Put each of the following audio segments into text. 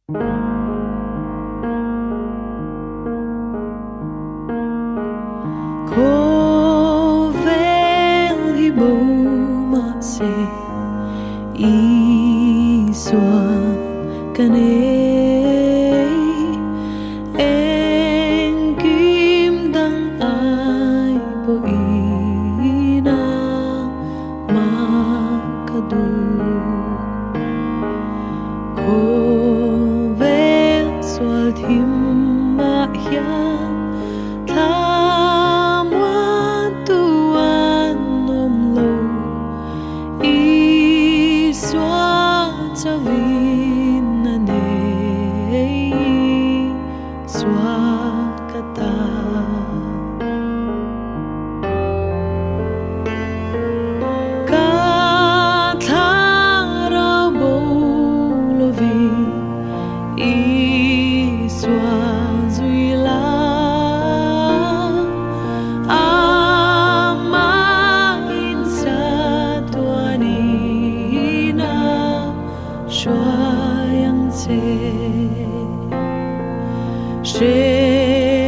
Khawvel hi bo mahse Isua ka nei Engkim dang ai pawhin a mah ka duh. Khawvel sual thim ah hian thlamuan tu an awm lo, Isua chauhin a nei, Isua ka ta. Ka thlarau bo lovin Isua zui la, Amah in chatuanin a hruai ang che.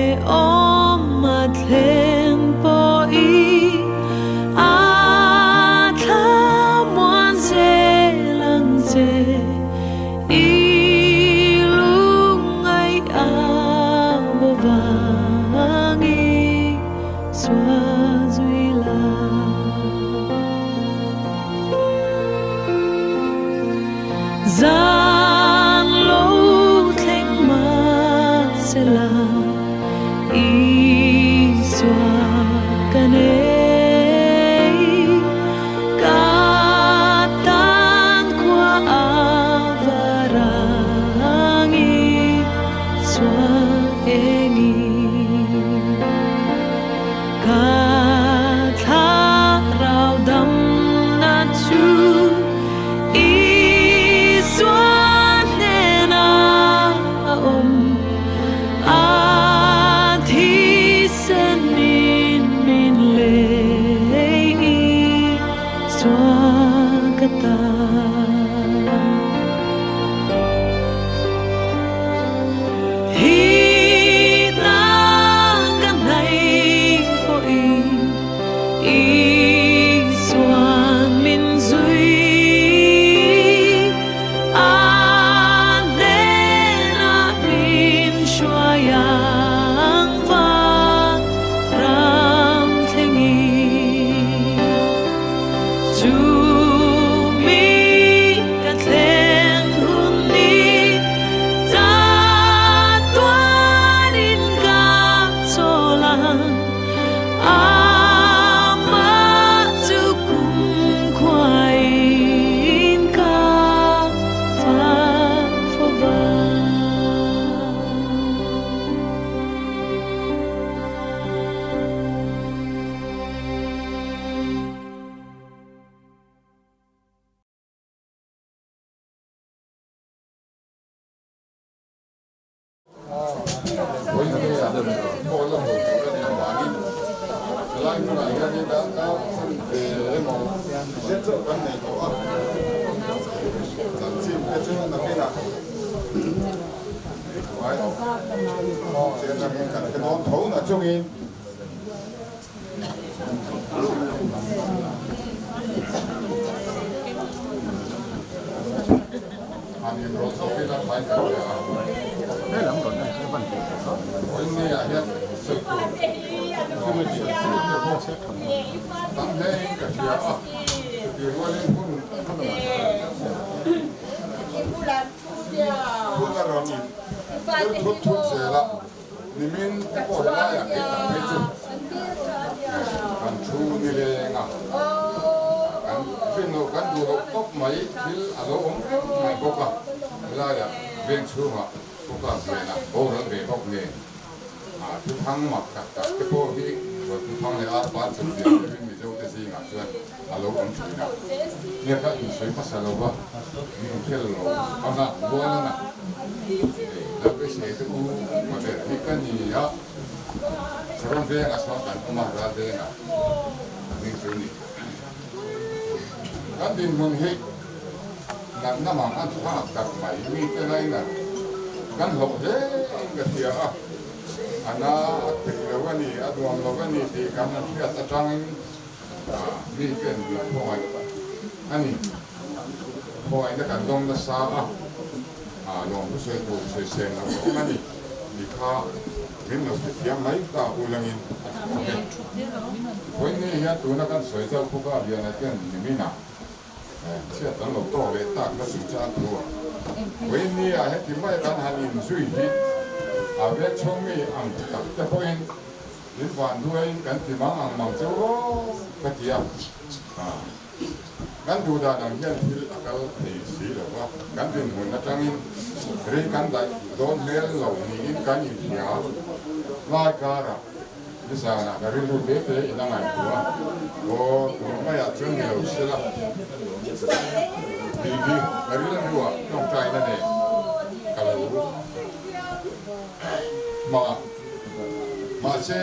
Hrehawm a thleng pawhin a thlamuan zel ang che. I lungngaih a bo vangin chhuah zui la. Zan lo thleng mahsela Isua ka nei, ka tan khua a va rang Isua engin. Ka thlarau damna chu Isua hnenah a awm, a thisenin min lei Isua ka ta. Thihna ka hnaih pawhin Isuan min zui, a hnenah min hruai ang vang ram thlengin. Chu mi ka thleng hun ni chatuanin ka chawl ang. Amah chu kumkhuain ka fak fo vang. Kan hlauh hle in ka hria a, a na a theih lo a ni, a nuam lo a ni tih kan han hriat atangin mi ten min khawngaih a ni. Khawngaihna kan dawng nasa a, lawmthu sawi tur sawi sen lo a awm a ni tih kha min lo hrethiam mai ta ulangin a tha khawp e. Vawiin hian tuna kan sawi zauh bawk a, Liana ten niminah Chhiat kan lo tawk leh tak na chung chuan thu a Vawiin ah heti mai kan han inzui hi a vek chhung mi ang tak te pawhin min van duaiin kan ti mang ang mang cheu rawh ka ti a, kan duh dan ang hian thil a kal thei si lo va, kan dinhmun atangin rei kan daih dawn hmel lo niin kan inhria lai karah. Nizanah ka rilru te te in a ngaihtuah a, aw tun maiah chuan ni lo se la tih hi ka rilruah tawngtaina nen ka lo hmang a. Mahse,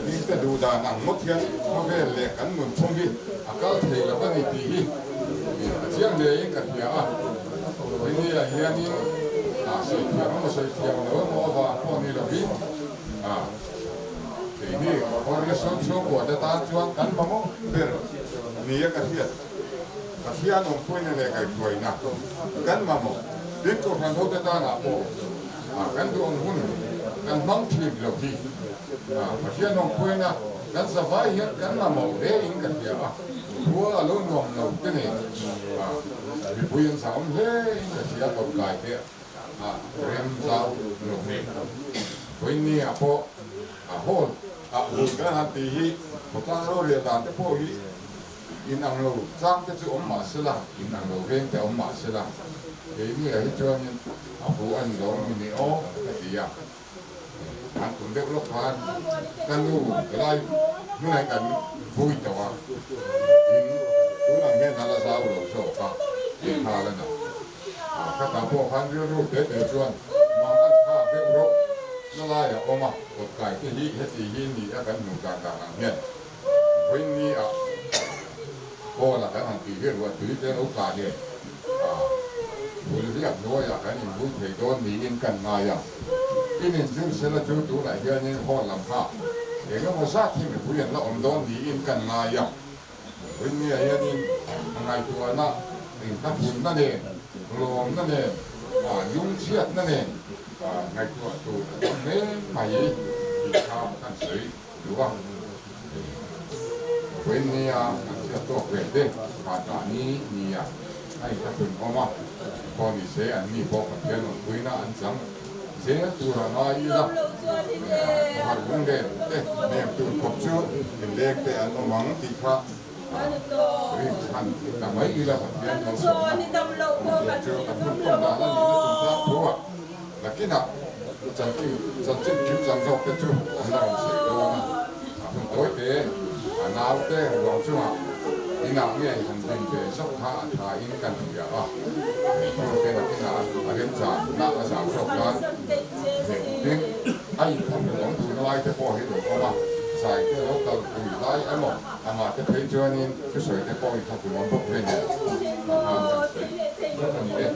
mihringte duh dan ang ngawt hian khawvel leh kan nunphung hi a kal thei lo a ni tih hi a chiang hlein ka hria a. Rinnia hianin sawi thiam emaw sawi thiam lo emaw avang pawh ni lovin, A, keini Kawrlesawm chhungkuate tan chuan kan mamawh ber nia ka hriat. Pathian awmpuina leh kaihhruaina kan mamawh. Tin, Kohhran hote tanah pawh kan duh ang hun kan hmang thin lo hi Pathian awmpuina kan zavai hian kan mamawh hle in ka hria a, khua a lo nuam lo te nen mipui an zahawm hle in ka hria kawtkai te. A rem zau lo hle. Vawiinni ah pawh a hall ah hun kan han tih hi khawtlang rorel dan te pawh hi in ang lo chang te chu awm mah sela, in ang lo veng te awm mah sela, keini ah hi chuanin a fu a ni lo mi ni aw ka ti a. An tum deuh lawk khan ka nu helai hmunah kan vui tawh a, in tunah hian a la zau lo zawk a, lehkhal a na. Ka ta pawh khan rilru te te chuan mang a tha deuh reuh na laiah awm a, kawt kai te hi heti hi ni a kan hmuh dan dan ang hian vawiin ni ah hall ah kan han tih hi ruah tui te lo tla nen bul riak hnuaiah kan inbui thei dawn niin kan ngai a. In inzir sela chu tunah hianin hall lam kha eng emaw zat hi mipui an la awm dawn niin kan ngai a. Rinnia hianin a ngaihtuahna inhlathunna nen, lawmna nen, lungchhiatna nen ngaihtuah tur a tam hle mai tih kha kan sawi duh a. Rinnia kan chhiat tawk ve te khatah ni nia a inhlathun awm a, khaw ni se an ni pawh Pathian awmpuina an chang zel tur a ngai ila, khawhar lunglen te hnem tur khawp chu inleng te an awm ang tih kha rin chhan ta mai ila Pathian malsawmna awmzia chu kan hun khawm dan a nihna chungchang thu ah nakinah chanchin chanchin kim chang zawk te chu an la rawn sawi dawn a, a hun tawi te a nau te ruang chungah inah nge han din ve zawk kha a tha in kan hria a. Heng te nakinah a remchang na a zau zawk nan heng tin a inthawmhnaw awm duhna lai te pawh hi lo awm a, zai te lo kal pui lai emaw amah te phei chuanin thusawi te pawh inthawmhnaw awm bawk ve nen a khan kan sawi tlat a ni e.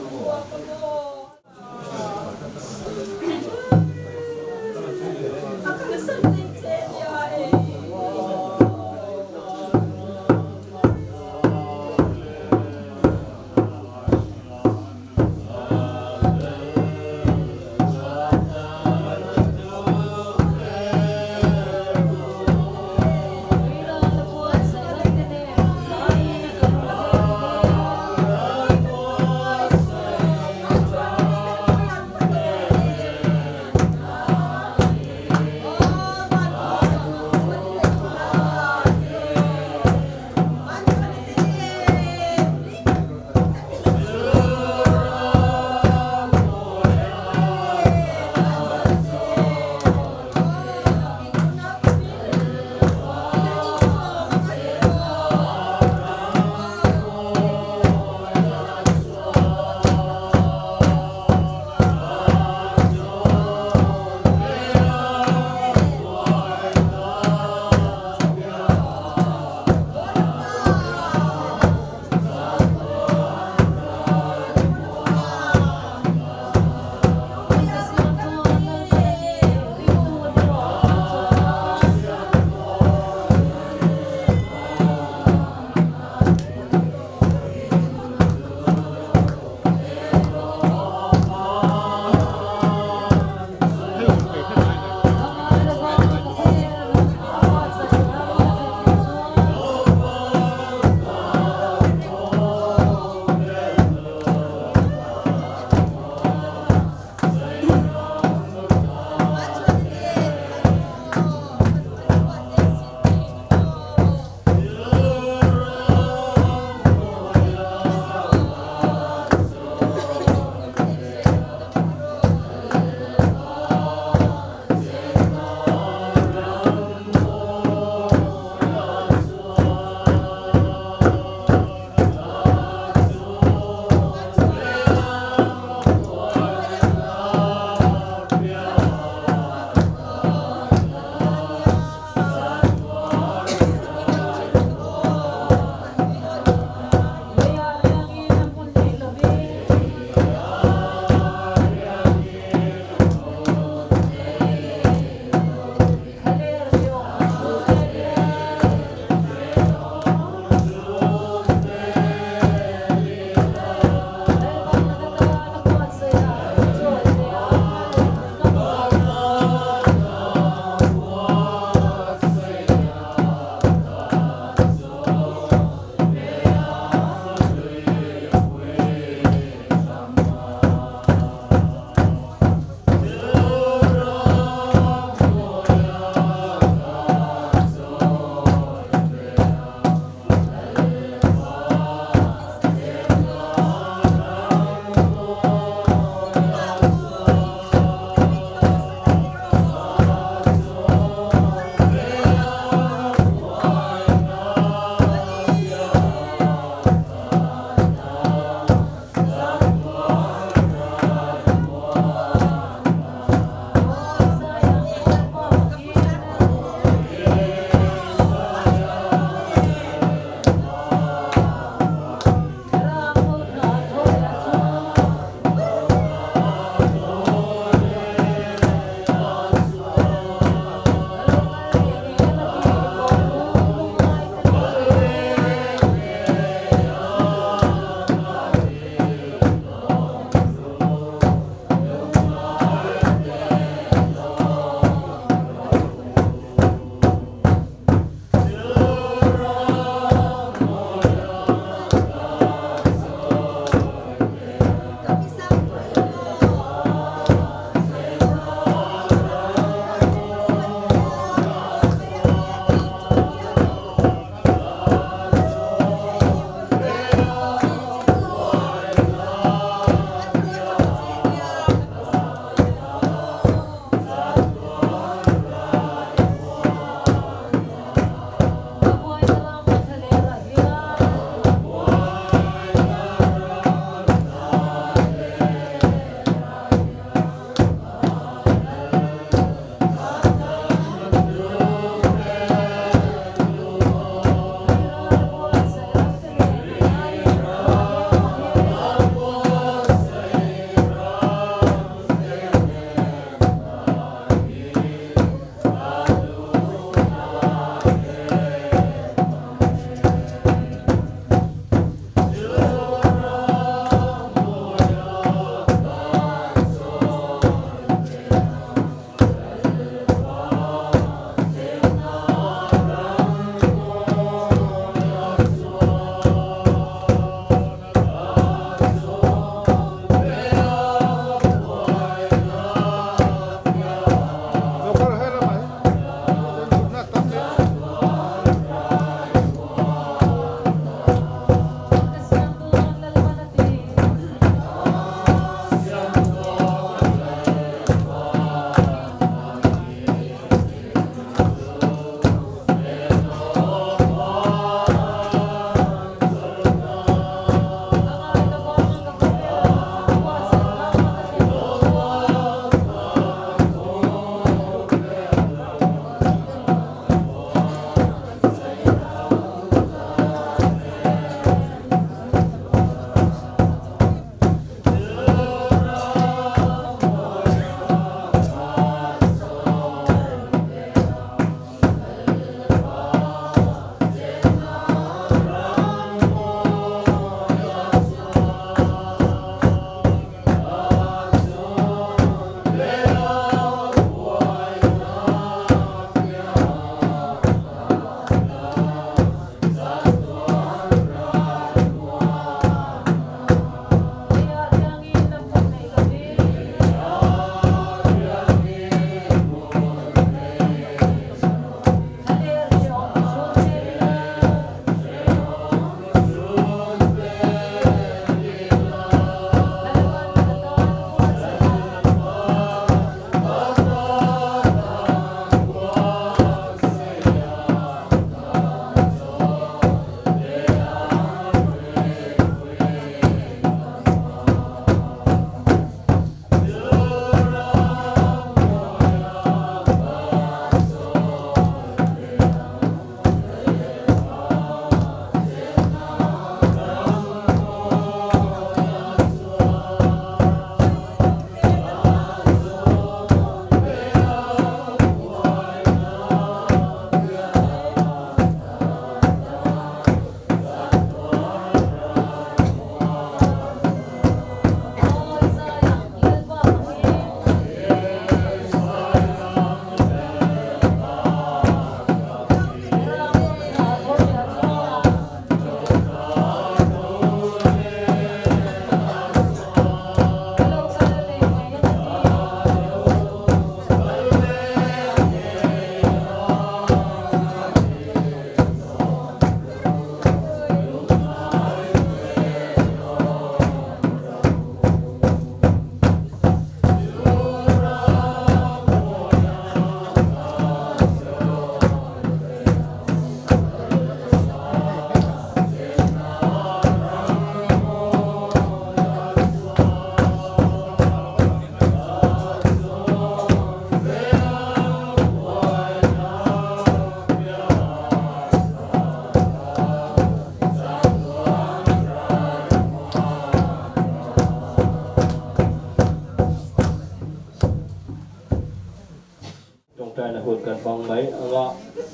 tawngtaina hun kan hmang mai anga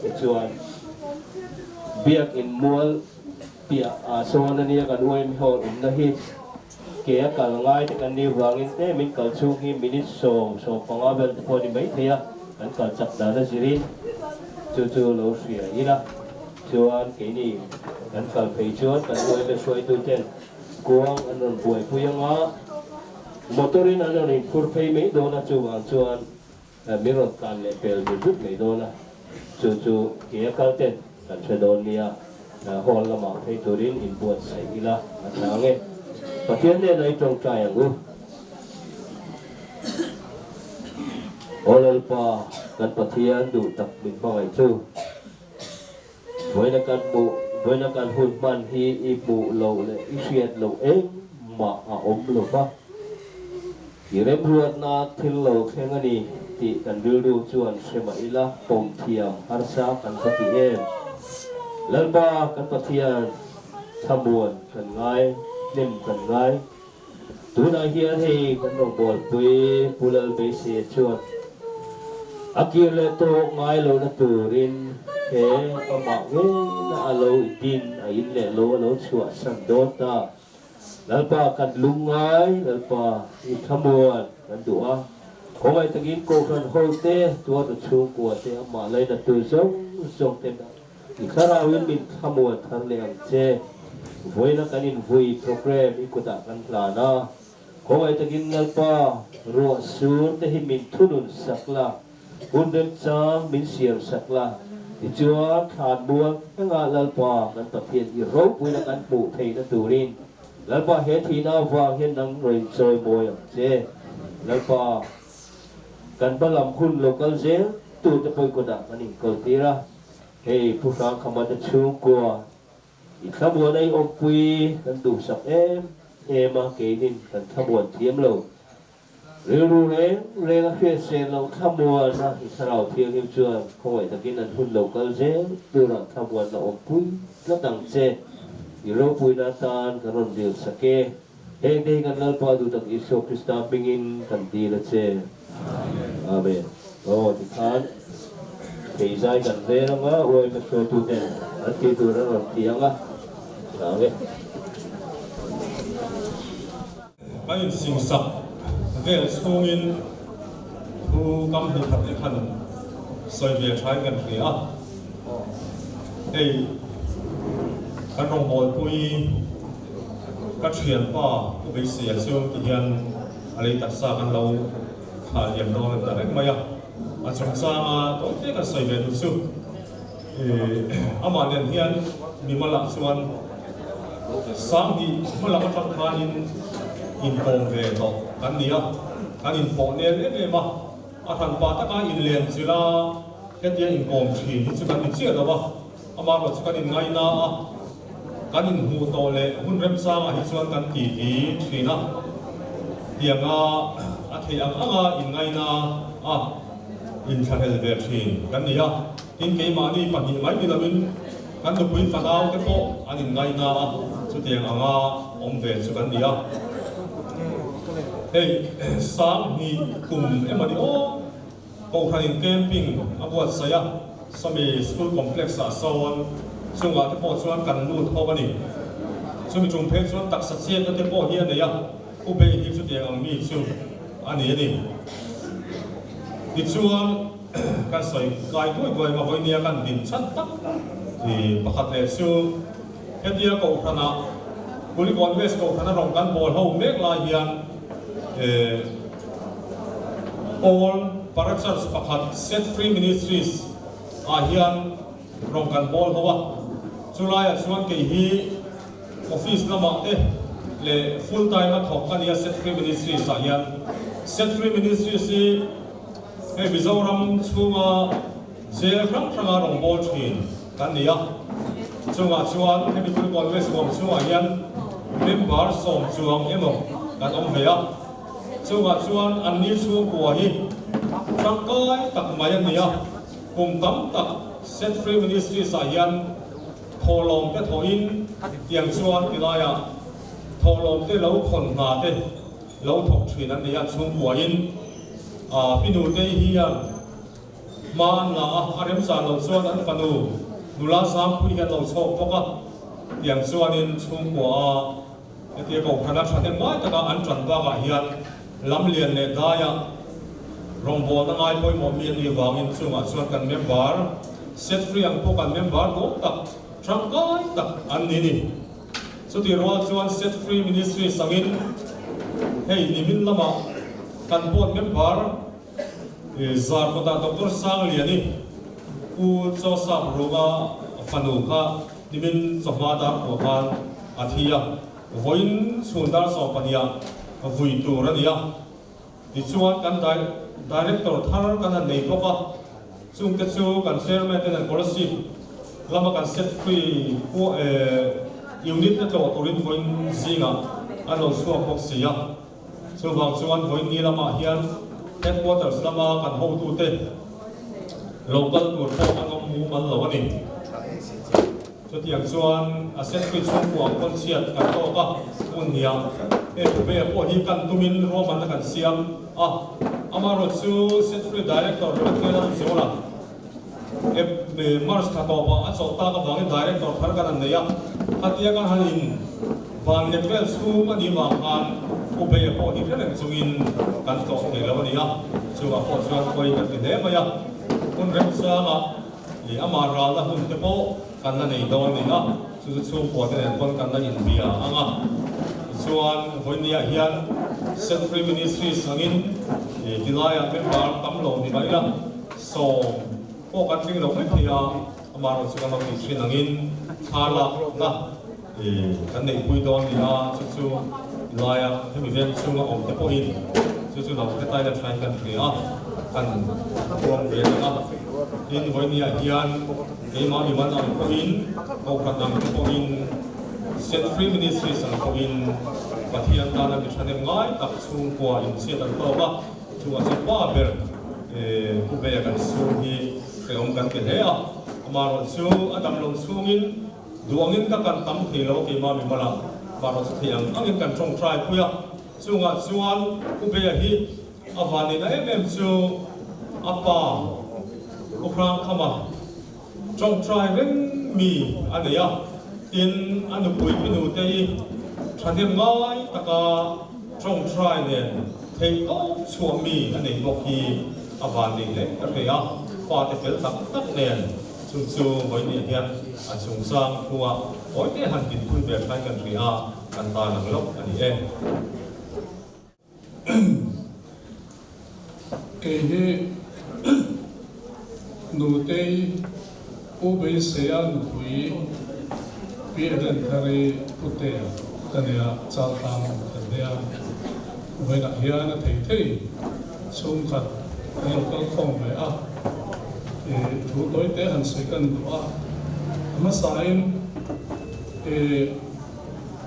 tichuan Biak in mual piah ah sawn ania kan uaim hall awmna hi ke a kal ngai te kan nih vangin tlem in kal chhung hi minute 10, 15 vel te pawh a ni maithei a, kan kal chak dan a zirin chu chu lo hria ila chuan keini kan kal phei chuan kan uaim hruaitu ten kuang an rawn buaipui anga motor in an rawn inphur phei mai dawn a, chuvang chuan min rawn tlan leh pel zut zut mai dawn a, chu chu ke a kal ten kan hre dawn nia, hall lamah phei turin inbuatsaih ila a tha ang e. Pathian hnenah i tawngtai ang u. Aw Lalpa, kan Pathian duh tak min hmangaih chu. Vawiina kan hmuh, vawiina kan hun hman hi i hmuh loh leh i hriat loh engmah a awm lo va. I remruatna thil lo thleng a ni tih kan rilru chuan hre mah ila pawm thiam harsa kan va ti em? Lalpa kan Pathian thlamuan kan ngai, hnem kan ngai. Tunah hian hei kan rawngbawlpui Pu Lalbeise chuan a kir leh tawk ngai lohna turin he amah ngeina a lo din a in leh lo a lo chhuahsan dawn ta. Lalpa kan lungngai, Lalpa i thlamuan kan duh a, khawngaih takin Kohhran hote tuartu chhungkua te amah lainatu zawng zawng te I thlarauin min thlamuan thar leh ang che. Vawiina kan invui program i kutah kan hlan a. Khawngaih takin Lalpa, ruah sur te hi min thunun sak la, hun remchang min siam sak la. Tichuan, thlan mual thlengah Lalpa kan Pathian i ropuina kan hmuh theihna turin Lalpa he thihna avang hian nang rawn chawimawi ang che. Lalpa, kan hma lam hun lo kal zel turte pawh i kutah kan inkaltir a. Hei Pu Hrangkhama te chhungkua i thlamuan a i awmpui kan duhsak em em a, keinin kan thlamuan thiam lo. Rilru reng reng a hriat sen loh thlamuan a i thlarau thianghlim chuan khawngaih takin an hun lo kal zel turah thlamuan la awmpui tlat ang che. I ropuina atan kan rawn dil sak e. Heng te hi kan Lalpa duhtak Isua Krista hmingin kan dil a che. Amen. Aw tikhan thei zai kan rel anga uaima hruaitu ten an tih tur an rawn ti anga chang e. Kan insingsak vel chhungin thu kam hnih khat leh khan sawi ve thain kan hria a. Hei kan rawngbawlpui Ka thianpa Pu Beiseia chu ti hian a lei taksa kan lo thlah liam dawn a ni ta reng mai a, a chungchanga tawi te kan sawi ve duh chu amah nen hian mimalah chuan Sanghnih hmalam atang khanin inkawm ve tawh kan ni a, kan inpawh nel em em a, a hranpa taka inlen chilh a hetia inkawm thin hi chu kan ni chiah lo a. Amaherawhchu kan inngaina a, kan inhmuh tawh leh hun remchangah hi chuan kan titi thin a, tianga a theih ang anga inngaina a inthlahlel ve thin kan ni a. Tin, keimahni pahnih mai ni loin kan nupui fanau te pawh an inngaina a, chutiang anga awm ve chu kan ni a. Hei 2000 kum emaw ni aw. Kohhranin camping a buatsaih a, sawmi school complex ah sawn chungah te pawh chuan kan lut ho a ni. Chumi tum phei chuan taksa chetna te pawh hi a nei a, U Bei hi chutiang ang mi chu a ni a ni. Tichuan kan sawi kai duai duai ma vawinia kan din chhan tak i pakhat leh chu hetia Kohhranah Kulikawn West Kohhrana rawn kan bawl ho mek lai hian Paul Parachurch pakhat Set Free Ministries ah hian rawn kan bawl ho a, chulaiah chuan kei hi office lamah te leh full time a thawk ka nia Set Free Ministries ah hian. Set Free Ministries hi hei Mizoram chhunga jail hrang hranga rawn bawl thin kan ni a, chungah chuan hemi Kulikawn West Huam chhungah hian member 10 chuang emaw kan awm ve a. Chungah chuan anni chhungkua hi tangkai tak mai a ni a, kum tam tak Set Free Ministries ah hian thawhlawm te thawhin tiang chuan tilaiah thawhlawm te lo khawn hna te lo thawk thin an ni a, chhungkuain Pi Nutei hian. Hma an la a, a remchan loh chuan an fanu nula Zampuii hi an lo chhawk bawk a, tiang chuanin chhungkua a hetia kohhrana thahnem ngai taka an tan bakah hian lamlian leh daia rawngbawlna ngai pawimawh mi an nih vangin chungah chuan kan member set free ang pawh kan member duhawm tak tangkai tak an ni ni. Chutih rual chuan Set Free Ministries angin hei nimin lamah kan board member Zarkawtah Doctor Sangliani Pu Chawsap Runga fanu kha nimin chawhma dar pawh khan a thi a, vawiin chhun dar 12 ah vui tur a ni a. Tichuan kan Director thar kan han nei bawk a, chungte chu kan Chairman ten an Scholarship lama kan set free unit te tlawh turin vawiin zingah an lo chhuak bawk si a. Chuvang chuan vawiin ni lamah hian Headquarters lama kan hotute lo kal tur pawh an awm mumal lo a ni. Chutiang chuan a Secretary chhungkua ang pawn chhiat kan tawk a, hmun hniam he Pube pawh hi kan tumin ruahmanna kan siam a, amaherawh chu Secretary Director Rinathian a zual a, March thla tawpah a chawlh tak avangin Director thar kan han nei a, khatia kan han in van lek vel chhung a nih vang khan Pube pawh hi hre reng chungin kan tlawh thei lo a ni a, chungah pawh chuan pawi kan ti hle mai a, hun remchangah. Ih, amah ralna hun te pawh kan la nei dawn ni a, chu chu chhungkua te nen pawn kan la inbia ang a. Tichuan, vawinia hian Set Free Ministries angin ih tilaiah member tam lo ni mai la, sawm pawh kan tling lo mai thei a, amaherawh chu kan lo tih thin angin thla lakna ih kan neihpui dawn ni a, chu chu tilaiah hemi veng chhunga awm te pawhin chu chu lo hretai la thain kan hria a, kan puang ve ang a. Tin, vawinia hian keimah mimal ang pawhin, Kohhran ang te pawhin, Set Free Ministries ang pawhin Pathian tana mi thahnem ngai tak chhungkua inchhiat an tawk a, chungah chuan pa ber Pu Beia kan sum hi hrehawm kan ti hle a, amaherawh chu a dam lo chhungin duangin ka kan tam thei lo keimah mimalah, amaherawh chu thei ang angin kan tawngtai pui a, chungah chuan Pu Beia hi A vanneihna em em chu a pa Pu Hrangkhama tawngtai reng mi a nei a, tin a nupui Pinute i thahnem ngai taka tawngtai nen theihtawp chhuah mi a nei bawk hi a vanneih hle ka hre a, fate fel tak tak nen chung chu vawiin hian a chungchang thua awite han dinpui ve thlai kan hria a, kan tan ang lawk a ni e. Kei hi Nutei Pu Beiseia nupui Pi Edenthari Putea ka nia, Chaltlang awm khat nia. Vawiinah hian a thei thei chhungkhat kan lo kal khawm ve a, thu tawite han sawi kan duh a, a hmasain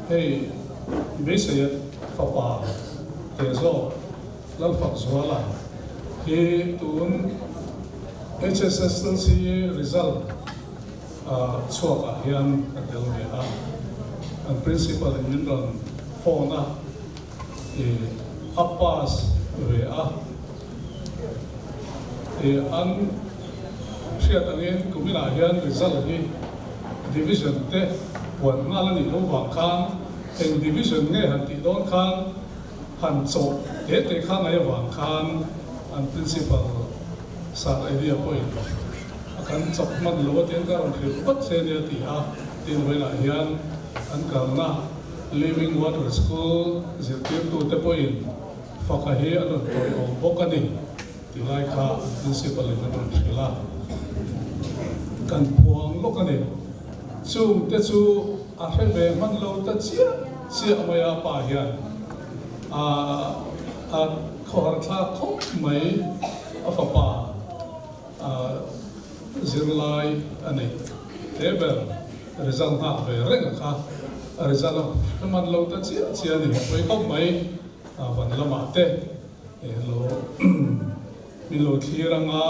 Hei Beiseia fapa te zawk Lalfakzuala hi tun HSSLC result chhuakah hian a tel ve a, an principal in min rawn phone a, a pass ve a, an hriat angin kuminah hian result hi Division te puan nghal a nih loh vang khan eng division nge han tih dawn khan han chawh te te kha ngai avang khan an principal Sir Elia pawhin a kan chawp hman lo a tiin ka rawn hrilh vat che nia ti a, tin vawiinah hian an kalna Living Water School zirtirtu te pawhin faka hi an rawn tawiawm bawk a ni. Tilai kha an principal in a rawn hrilh a, kan phuang lawk a ni. Chung te chu a hre ve hman lo ta chiah chiah mai a pa hian a a khawhar thlak khawp mai a fapa a zirlai a nei te ber result nghak ve reng kha a result a hre hman lo ta chiah chiah a ni pawi khawp mai a van lamah te. Elo min lo thlir anga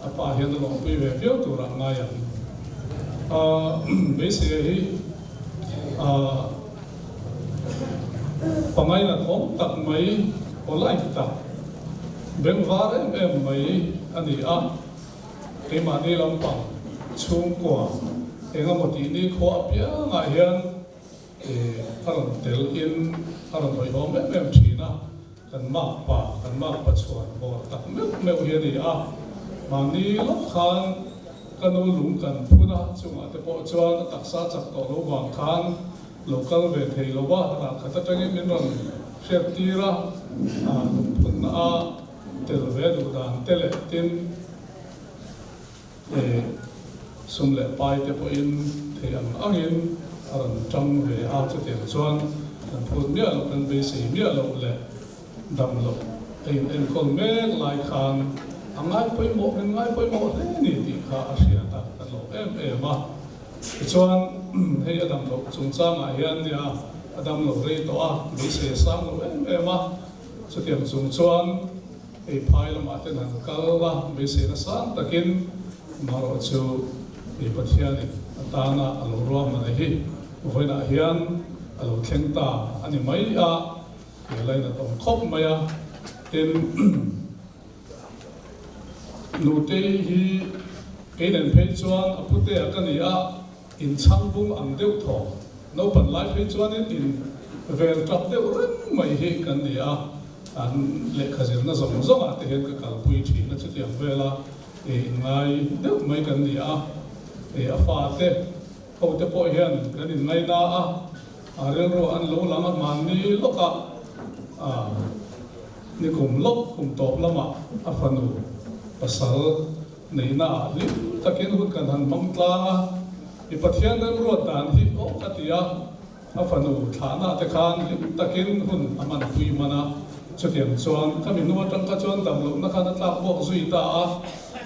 a pa hian a lawmpui ve viau tur ah ngai ang. Beiseia hi pangaina thawm tak mai, polite tak, bengvar em em mai a ni a. Keimahni lampang chhungkua engemaw tih nikhua apiangah hian a rawn tel in a rawn hawihhawm em em thin a. Kan makpa, kan makpa chhuan vawr tak meuh meuh hi a ni a. Mahni lawk khan ka nu lung kan phun a, chungah te pawh chuan a taksa chak tawh lo vang khan lo kal ve thei lo a, ralkhat atangin min rawn hriat tir a, lungphunna a tel ve duh dan te leh tin sum leh pai te pawhin thei ang angin a rawn tang ve a, chutiang chuan kan phut miah loh, kan beisei miah loh leh dam loh a in enkawl mek lai khan a ngai pawimawh, min ngai pawimawh hle ni tih kha a hriat a, kan lo em em a. Tichuan hei a dam loh chungchangah hian nia a dam lo rei tawh a, beisei a sang lo em em a, chutiang chung chuan hei phai lamah ten han kal a, beiseina sang takin amaherawh chu hei Pathianin a tana a lo ruahman a hi vawiinah hian a lo thleng ta a ni mai a, he lainat awm khawp mai a, tin. Nutei hi kei nen phei chuan a putea ka ni a, in chhang bung ang deuh thaw. Naupan lai phei chuanin in vel tap deuh reng mai hi kan ni a, an lehkha zirna zawng zawngah te hian ka kalpui thin a, chutiang vela inngai deuh mai kan ni a, a fate hote pawh hian kan inngaina a, a rilru an lo lang a, mahni lawkah Ni kum lawk kum tawp lamah a fanu pasal neihna ah hlim takin hun kan han hmang tlang a, i Pathian remruat dan hi aw ka ti a, a fanu thlahna te khan hlim takin hun a hmanpui hman a, chutiang chuan ka minu atang kha chuan dam lohna khan a tlak buak zui ta a,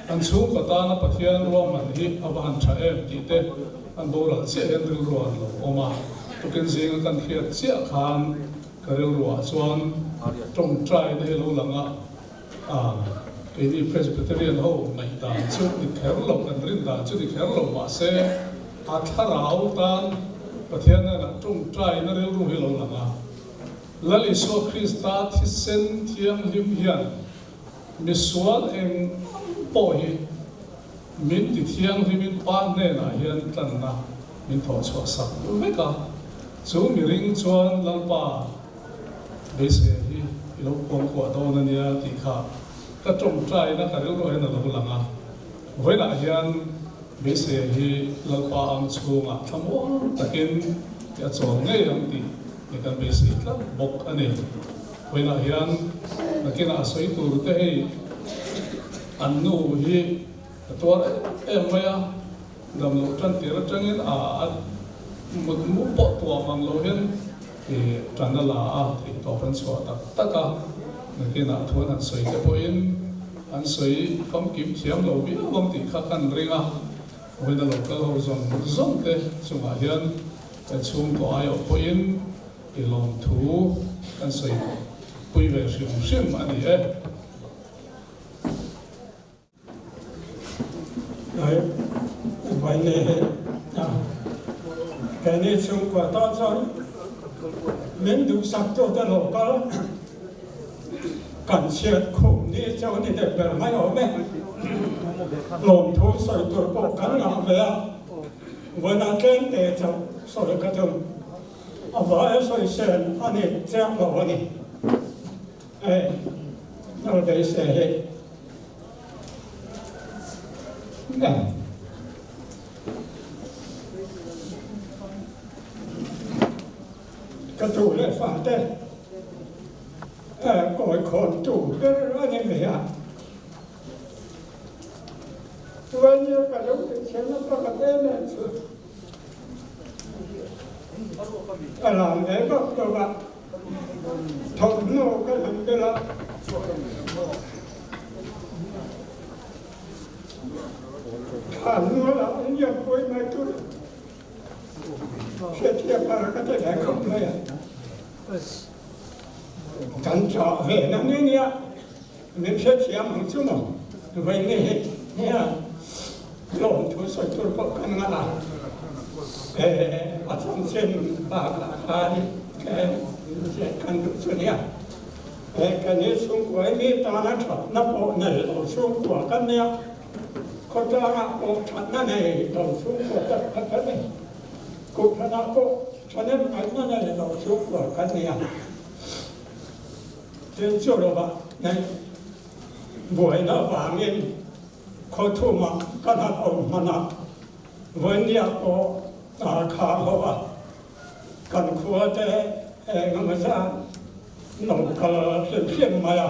an chhungkaw tana Pathian ruahman hi a va han tha em tih te an boral chiah hian rilru an lo awm a, tukin zinga kan hriat chiah khan Ka rilruah chuan tawngtai na hi lo lang a, keini Presbyterian ho ngaihdan chu ni kher lo, kan rin dan chu ni kher lo mahse a thlarau tan Pathian hnenah tawngtai na rilru hi lo lang a. Lal Isua Krista thisen thianghlim hian misual eng ang pawh hi min ti thianghlimin Pa hnenah hian tlanna min thawh chhuah sak vek a. Chu miring chuan Lalpa beisei hi i lo kuangkuah dawn a nia tih kha ka tawngtaina ka rilruah hian a lo lang a. Vawiinah hian beisei hi Lalpa ang chhungah thlamuang takin i a chawl ngei ang tih hi kan beisei tlat bawk a ni. Vawiinah hian nakinah a sawi tur te hei an nu hi a tuar em em mai a. Dam loh tan tir atangin a a mut mu pawh tuam ang lo hian i tan a la a, theih tawp an chhuah tak tak a, nakinah thu an han sawi te pawhin an sawi famkim thiam lo viau ang tih kha kan ring a, vawiin a lo kal ho zawng zawng te chungah hian kan chhungkaw aiawh pawhin i lawmthu kan sawi pui ve hrim hrim a ni e. Keini chhungkua tan chuan min duhsaktute lo kal kan chhiat khum ni chu ni deuh ber mai awm e. Lawmthu sawi tur pawh kan ngah ve a, vawiin tlem te chauh sawi ka tum. A vai sawi sen a ni chiang lo a ni. Hei, nal beisei hi. Ka tu leh fa te kawi khawn tu ber a ni ve a. Chuan ka lo tihchhiatna pakhat em em chu a lang ve bawk lo a. Thawmhnaw ka han bel a. Thlanmualah an lian pawi mai tur hriatthiam har ka ti ve khawp mai a. Kan chah ve na ni nia min hrethiam ang chu maw vawiin hi nia lawmthu sawi tur pawh kan ngah a. A chanchin bakah khan kan duh chu nia. He kan hi chhungkua hi mi tana thatna pawh nei lo chhungkua kan nia. Khawtlangah pawh thatna nei lo chhungkua tak khat a ni. Kohhranah pawh thahnem ngaihna nei lo chhungkua kan ni a. Tin chu lovah neih buaina vangin khaw thumah kan han awm hman a, vawinia pawh a khar ho a, kan khua te eng emaw zat lo kal hrim hrim mai a.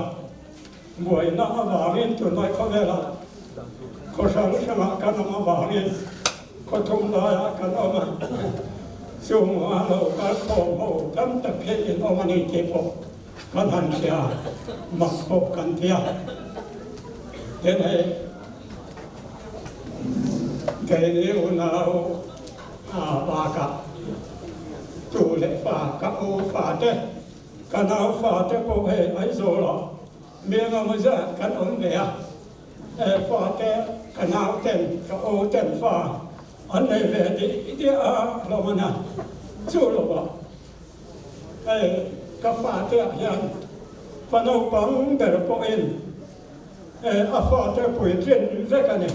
Buaina avangin tunlai khawvelah khaw hrang hrangah kan awm avangin khaw thum laiah kan awm a, chung a lo kal khawm ho tam tak hi in awm a ni tih pawh kan han hria, mak pawh kan ti a. Tin hei keini unau bakah tu leh fa ka u fate Ka nau fate pawh hei Aizawlah mi engemaw zat kan awm ve a, he fate ka nau ten ka u ten fa an nei ve tih diah a hlawm a na chu lovah hei ka fate ah hian fa naupang ber pawhin a fate puitlin vek a ni.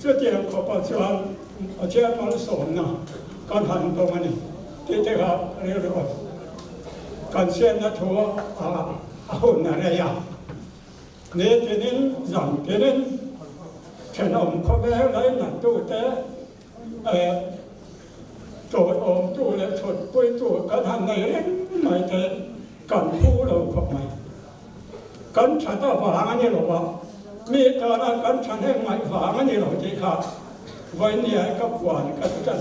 Chutiang khawpah chuan Pathian malsawmna kan han dawng a ni tih te kha rilru a kan siamna thu a hun a rei a. Ni tinin zan tinin thenawm khawvel lainattu te tawihawmtu leh chhutpuitu kan han nei reng mai te kan phu lo khawp mai. Kan that avang a ni lo a, mi tana kan thahnem ngaih vang a ni lo tih kha vawinia ka puan ka ti tan.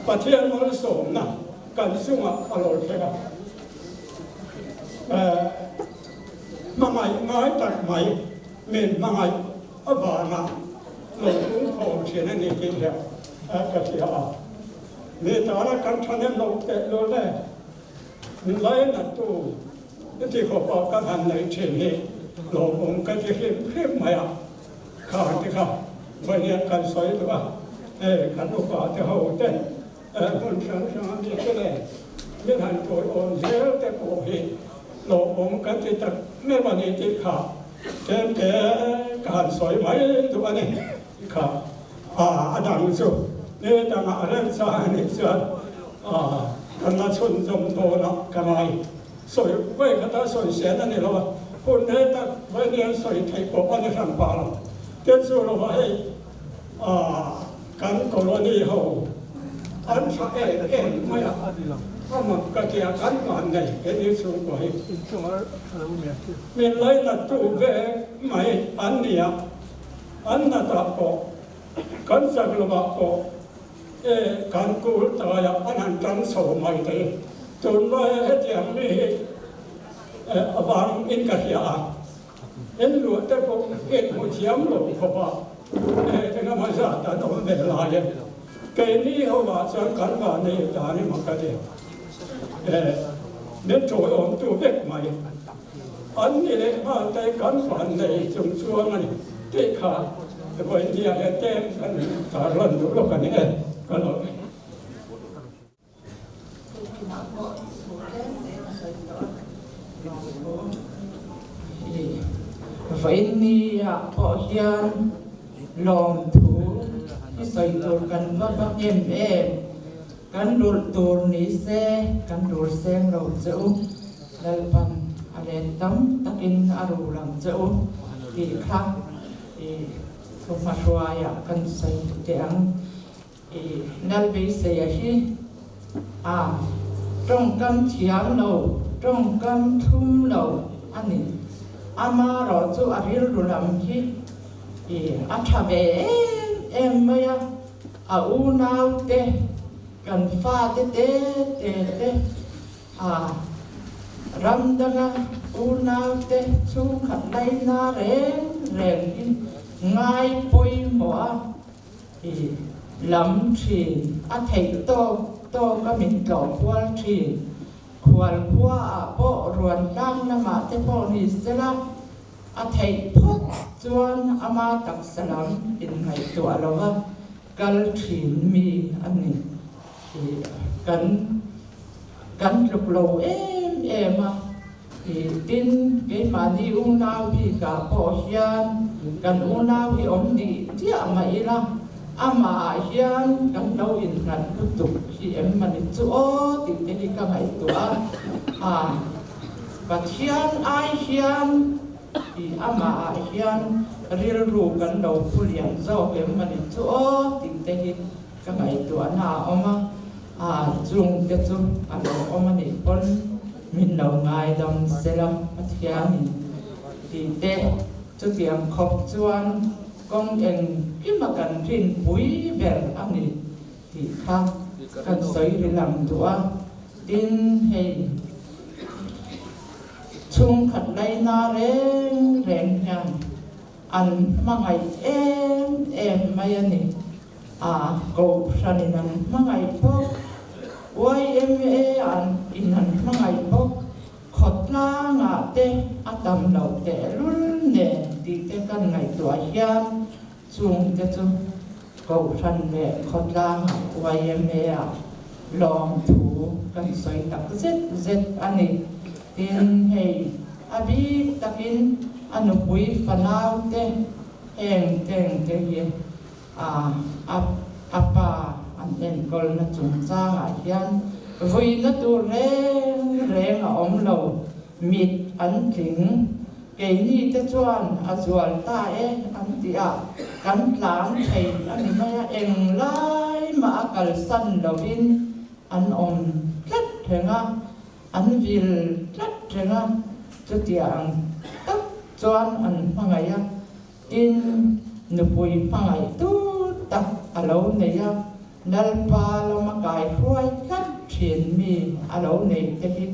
Pathian malsawmna kan chungah a lo thleng a, hmangaih ngai tak mai min hmangaih avanga lo pungkhawm thin a ni tih hian ka hria a. Mi tana kan thahnem lo teh lul e. Min lainattu heti khawpa kan han neih thin hi lawmawm ka ti hrim hrim mai a, kha te kha vawiin kan sawi duh a, hei kan upa te ho te hmun hrang hrang a mi te leh min han tawiawm zel te pawh hi lawmawm ka ti tak meuh a ni tih kha tlem te ka han sawi mai duh a ni kha a dang chu ni dangah remchang a nih chuan Kan la chhunzawm dawn a ka ngai. Sawi vawi khata sawi sen a ni lo a, hun rei tak vawi ni an sawi theih pawh a ni hran pah lo. Tin chu lova hei kan colony ho an tha em em mai a, a mak ka tia kan van nei keini chhungkua hi. Min lainat tu ve mai an ni a, an natah pawh kan chak lovah pawh E, kan kul taiah an han tang chho mai thei. Tunlai hetiang mi hi a vang in ka hria a, in luah te pawh in hmu thiam lo khawp a, engemaw zat an awm ve lai e. Keini ho ah chuan kan van nei dan emaw ka ti. E, min tawiawmtu vek mai. An ni leh nghal te kan van nei chung chuang a ni tih kha vawinia he tlem kan tarlan duh lawk a ni e ka lo ni. Thilkinah pawh thu tlem te ka sawi tawh a, lawmthu. Vawinia pawh hian lawmthu hi sawi tur kan va bak em em. Kan rulh tur ni se kan rul seng lo che u, Lalpan a len tam takin a rul ang che u tih kha i thuhmahruaiah kan sawi teh ang. I Lalbeiseia hi a tawngkam thiam lo, tawngkam thlum lo a ni. Amarawh chu a rilru lam hi i a tha ve em em mai a. A unaute, kan fate te te te, a ram danga unaute chhungkhat laina reng reng hi ngai pawimawh a i lam thin, a theih tawk tawk a min tlawh kual thin. Khual khua ah pawh ruan tlang lamah te pawh ni sela, A theih phawt chuan ama taksa lam inngaihtuah lova kal thin mi a ni tih kan kan tluk lo em em a. I tin, keimahni unau bikah pawh hian kan unau hi awm dih chiah mah ila, amahah hian kan lo innghat lutuk hi em mani chu aw tih te hi ka ngaihtuah a. Pathian ai hian i amahah hian rilru kan lo pu lian zawk em mani chu aw tih te hi ka ngaihtuahna a awm a. A chungte chu a lo awm a nih pawn min lo ngaidam sela Pathianin tih te chutiang khawp chuan kawng engkima kan rinpui ber a ni tih kha kan sawi ri lang duh a. Tin, hei chhungkhat laina reng reng hian an hmangaih em em mai a ni. A Kohhran in an hmangaih bawk, yma an in an hmangaih bawk, khawtlangah te a tam loh tehlul nen tih te kan ngaihtuah hian chung te chu Kohhran leh khawtlangah yma ah lawmthu kan sawi tak zet zet a ni. Tin, hei a bik takin a nupui fanau te heng teng te hi A a a pa an enkawlna chungchangah hian vuina tur reng reng a awm lo, mit an tling. Keini te chuan a zual ta e an ti a, kan tlan thei a ni mai a, englai mah a kalsan lovin an awm tlat reng a, an vil tlat reng a, chutiang tak chuan an hmangaih a. Tin, nupui hmangaih tur tak a lo nei a, Lalpa lama kai hruai tlat thin mi a lo nei te hi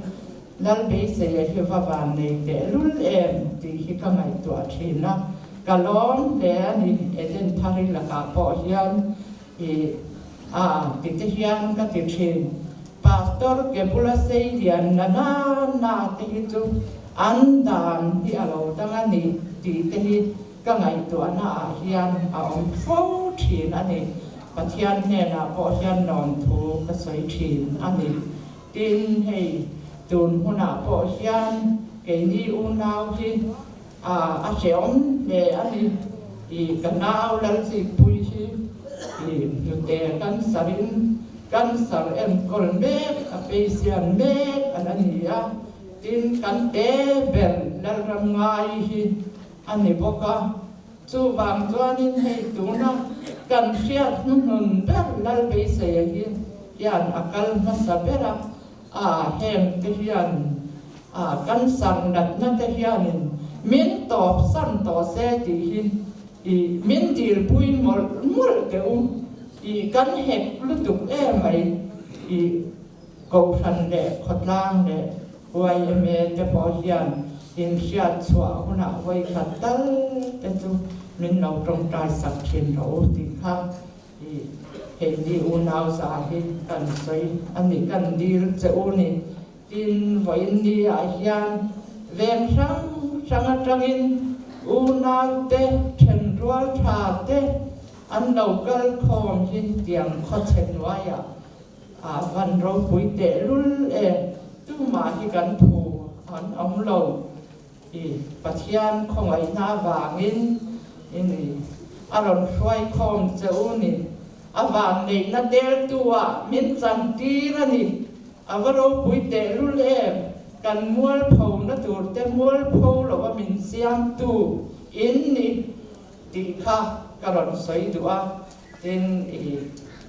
Lalbeiseia hi va van nei tehlul em tih hi ka ngaihtuah thin a, ka lawm hle a ni. Eden Thari lakah pawh hian i a ti te hian ka ti thin. Pastor ke bula sei lian na na na te hi chu an dan hi a lo dang a ni tih te hi ka ngaihtuahna ah hian a awm fo thin a ni. Pathian hnenah pawh hian lawmthu ka sawi thin a ni. Tin, hei tun hunah pawh hian keini unau hi a a hrehawm hle a ni. I ka nau Lalchikpui hi i hnute cancer in cancer enkawl mek a peisian mek a la ni a, tin kan te ber Lalram ngai hi a ni bawk a. Chuvang chuanin hei tuna kan hriat hnuhnun ber Lalbeiseia hi hian a kal hmasa ber a, A heng te hian a cancer natna te hianin min tawp san tawh se tih hi i min dilpui mawlh mawlh teh u i kan hek lutuk emai i Kohhran leh khawtlang leh yma te pawh hian inhriat chhuah hunah vawikhat tal te chu min lo tawngtai sak thin rawh u tih kha I keini unau za hi kan sawi a ni, kan dil che u ni. Tin, vawiin ni ah hian veng hrang hrang atangin unau te, thenrual tha te an lo kal khawm hi tiang khawchhe hnuaiah a van ropui tehlul e, tumah hi kan phu an awm lo. I Pathian khawngaihna avangin i ni a rawn hruaikhawm che u ni. A vanneihna teltu-ah min chantir a ni. A va ropui tehlul em! Kan mualphona turte mualpho lova min siamtu in ni tih kha ka rawn sawi duh a. Tin, i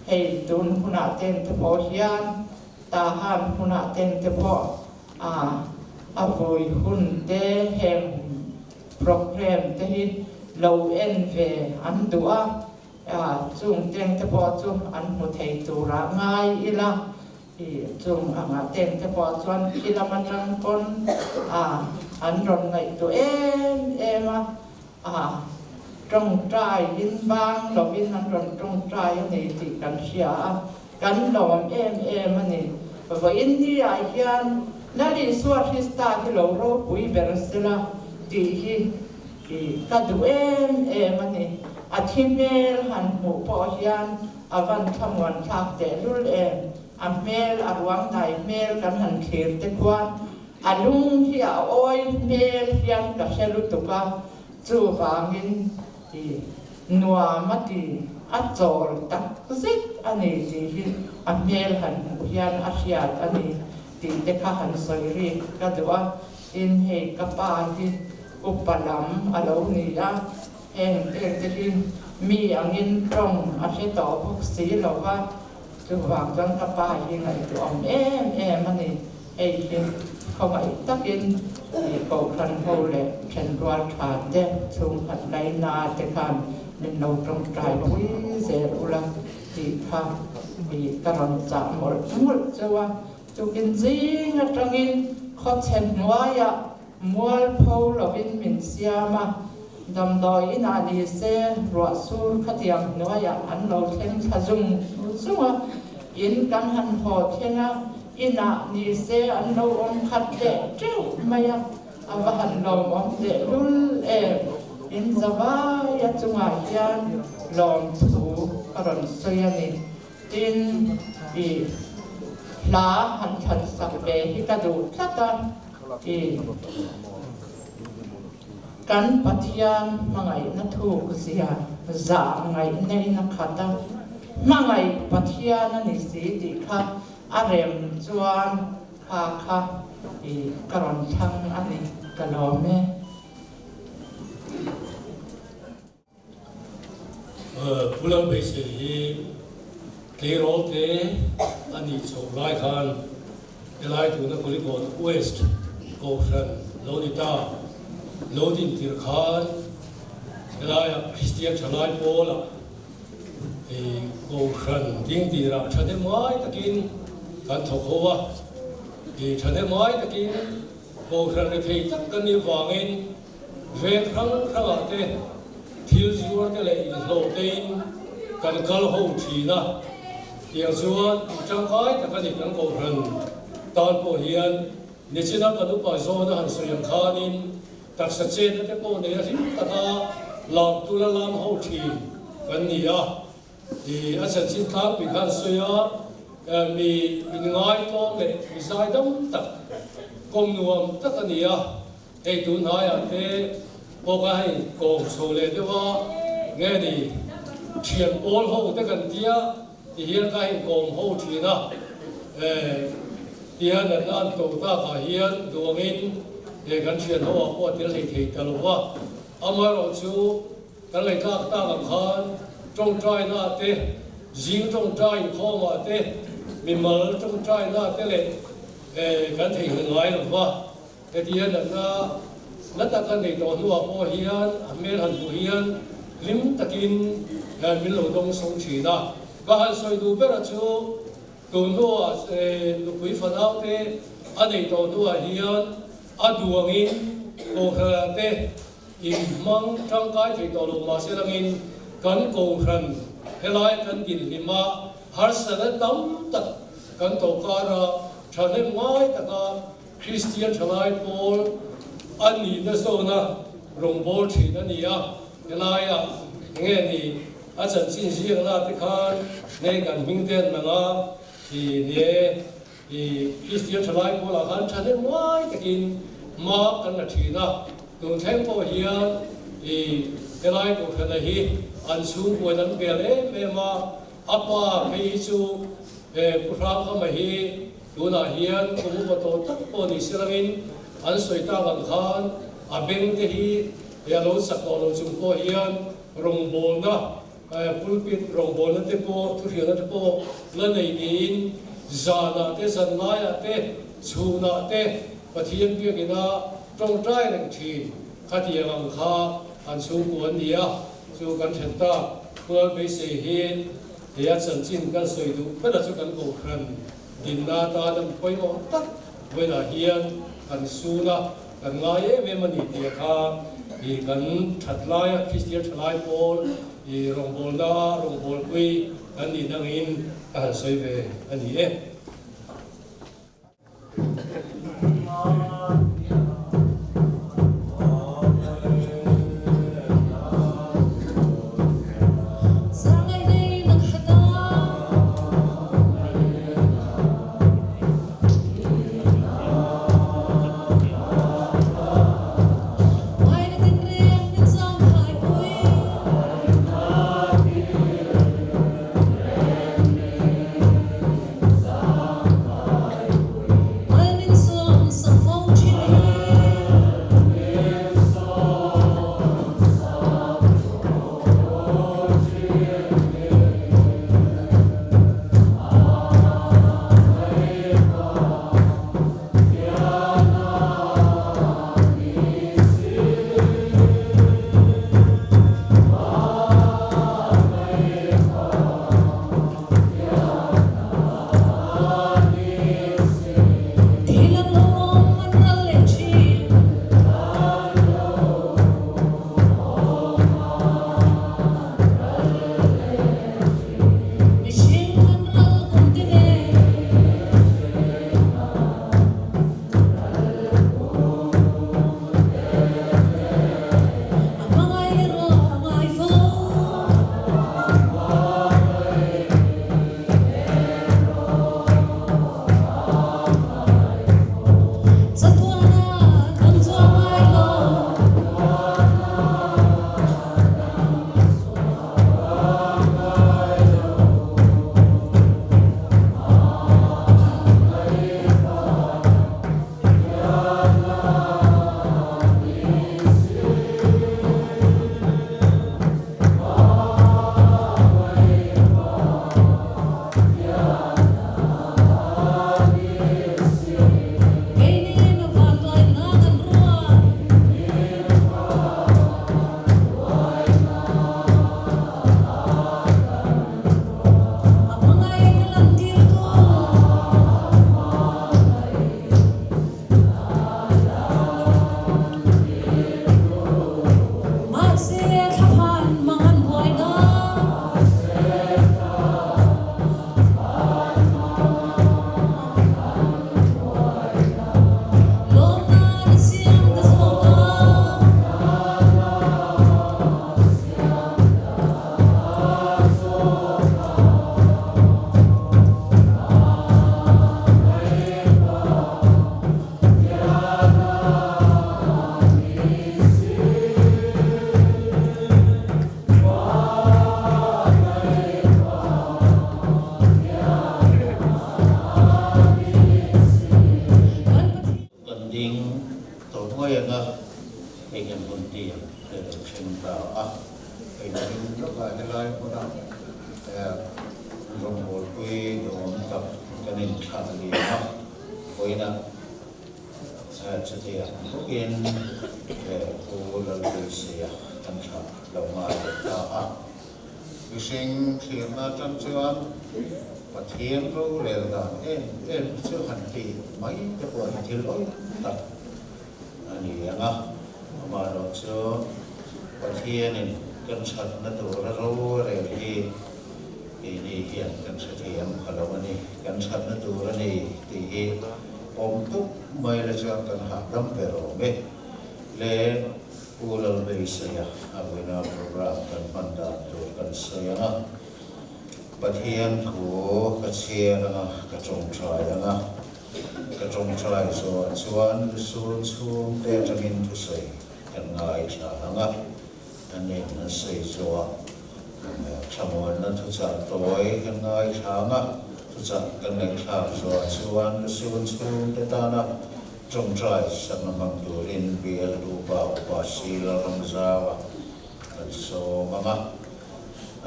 hei tun hunah tente pawh hian Tahan hunah tente pawh A a vawi hun te heng program te hi lo en ve an duh a, a chung teng te pawh chu an hmu thei turah ngai ila, i chung angah teng te pawh chuan khi lam atang pawn a an rawn ngaihtuah em em a, a tawngtai in bang lovin an rawn tawngtai a ni tih kan hria a. Kan lawm em em a ni. Vawiin ni ah hian Lal Isua Krista hi lo ropui ber sela tih hi i ka duh em em a ni. A thi hmel han hmuh pawh hian a van thlamuan thlak tehlul em. A hmel, a ruang dai hmel kan han thlir te khuan. A lung hi a awi hmel hian ka hre lutuk a, chuvangin i nuam a ti, a chawl tak zet a ni tih hi a hmel han hmuh hian a hriat a ni tih te kha han sawi rik ka duh a. Tin, hei ka pa hi upa lam a lo ni a, heng pekte hi mi angin tawng a hre tawh bawk si lo va, chuvang chuan ka pa hi ngaihtuah awm em em a ni. Hei hi khawngaih takin ih kohhran ho leh thenrual tha te chhungkhat laina te khan min lo tawngtai pui zel ula tih kha ih ka rawn chah mawlh mawlh cheu a. Tukin zing atangin khawchhe hnuaiah mualpho lovin min siam a, damdawi inah ni se ruah sur khatiang hnuaiah an lo thleng thla zung zung a, in kan han haw thleng a, inah ni se an lo awm khat leh teuh mai a, a va han lawmawm tehlul em! In zavaia chungah hian lawmthu ka rawn sawi a ni. Tin, i hla han thlan sak ve hi ka duh tlat a, i kan Pathian hmangaihna thuk zia zah ngaihna in a khat a, hmangaih Pathian a ni si tih kha a rem chuan kha kha i ka rawn thlang a ni, ka lawm e. Pu Lalbeise hi tleirawl te a nih chhoh lai khan helai tuna Kulikawn West Kohhran lo ni ta lo din tir khan helaia Kristian thalai pawlah Kohhran ding tirah thahnemngai takin kan thawk ho a, thahnemngai takin Kohhran rethei tak kan nih avangin Veng hrang hrangah te thil zuar te leh inhlawh tein kan kal ho thin a, tiang chuan tih tangkai tak a ni kan kohhran tan pawh hian nichina kan upa zawna han sawi ang khanin taksa chetna te pawh nei a hlim taka lam tula lam ho thin kan ni a. I a chanchin tlangpui khan sawi a, mi inngaitawm leh mi zaidam tak kawm nuam tak a ni a. Hei tun hnaiah te pawh kha hei kawm chho leh deuh a, nge ni thian pawl ho te kan tia ti hian kha hei kawm ho thin a, tihian natna an to takah hian duangin he kan thian ho ah pawh a tel thei thei ta lo va, amaherawh chu kan ngaihthlak tak ang khan tawngtaina ah te, zing tawngtai inkhawm ah te, mimal tawngtaina te leh kan theihnghilh ngai lo va. Hetiang natna na tak a nei tawh hnuah pawh hian a hmel han hmuh hian hlim takin min lo dawng sawng thin a. Ka han sawi duh ber a chu tun hnuah nupui fanaute a nei tawh hnuah hian a duangin Kohhran te inhmang tangkai thei tawh lo mahse langin kan Kohhran helai kan dinhlim a harsatna tam tak kan tawh kara thahnem ngai taka Kristian thalai pawl a nihna zawna rawngbâwl thin a ni a, helaiah enge ni a chanchin ziakna te khan nge kan hming te an lang a, i nie i Kristian thalai pawlah khan thahnem ngai takin hma kan la thin a, tun thleng pawh hian i helai Kohhrana hi an chhungkuain an bel em em a, a pa phei hi chu Pu Hrangkhama hi Tunah hian kum upa tawh tak pawh ni se langin an sawi tak ang khan a beng te hi a lo chak tawh lo chung pawh hian rawngbawlna, pulpit rawngbawlna te pawh, thuhrialna te pawh la nei niin zanah te, zanlaiah te, chhunah te Pathian biakina tawngtai reng thin khatiang ang kha an chhungkua an ni a, chu kan then tak Pual beisei hi he a chanchin kan sawi duh bera chu kan kohhran Dinna atan an pawimawh tak vawiinah hian kan sun a, kan ngai em em a ni tih kha i kan that laia Kristian thalai pawl i rawngbawlna rawngbawlpui kan nih dangin ka han sawi ve a ni e. a lo thleng ta a. Hei hming lawkah helai hmuna rawngbawlpui duhawm tak kan inthlah liam a, vawiinah chutiang bawkin Pu Lalpuiseia kan thlah lo ngai leh ta a. Mihring thlirna atang chuan Pathian rorel dan em em hi chu han ti mai te pawh hi thil awih tak a ni ang a. Amaherawh chu Pathianin kan thatna tura rorel hi keini hian kan hrethiam pha lo a ni. Kan thatna tur a ni tih hi awm tuk mai la chuan kan hahdam ber awm e. Le Pu Lalbeisaia a vawiina program kan hman dan tur kan sawi ang a, Pathian thu ka chhiar ang a, ka tawngtai ang a, ka tawngtai zawhah chuan lusun chhungte atangin thusawi kan ngaithla ang a, an in an sawi zawhah thlamuanna thuchah tawi kan ngaithla ang a, thuchah kan ngaihthlak zawhah chuan lusun chhungte tana Ṭawngṭai sakna hmang turin BL Dupa Upa Sila Ramzauah kan sawm ang a,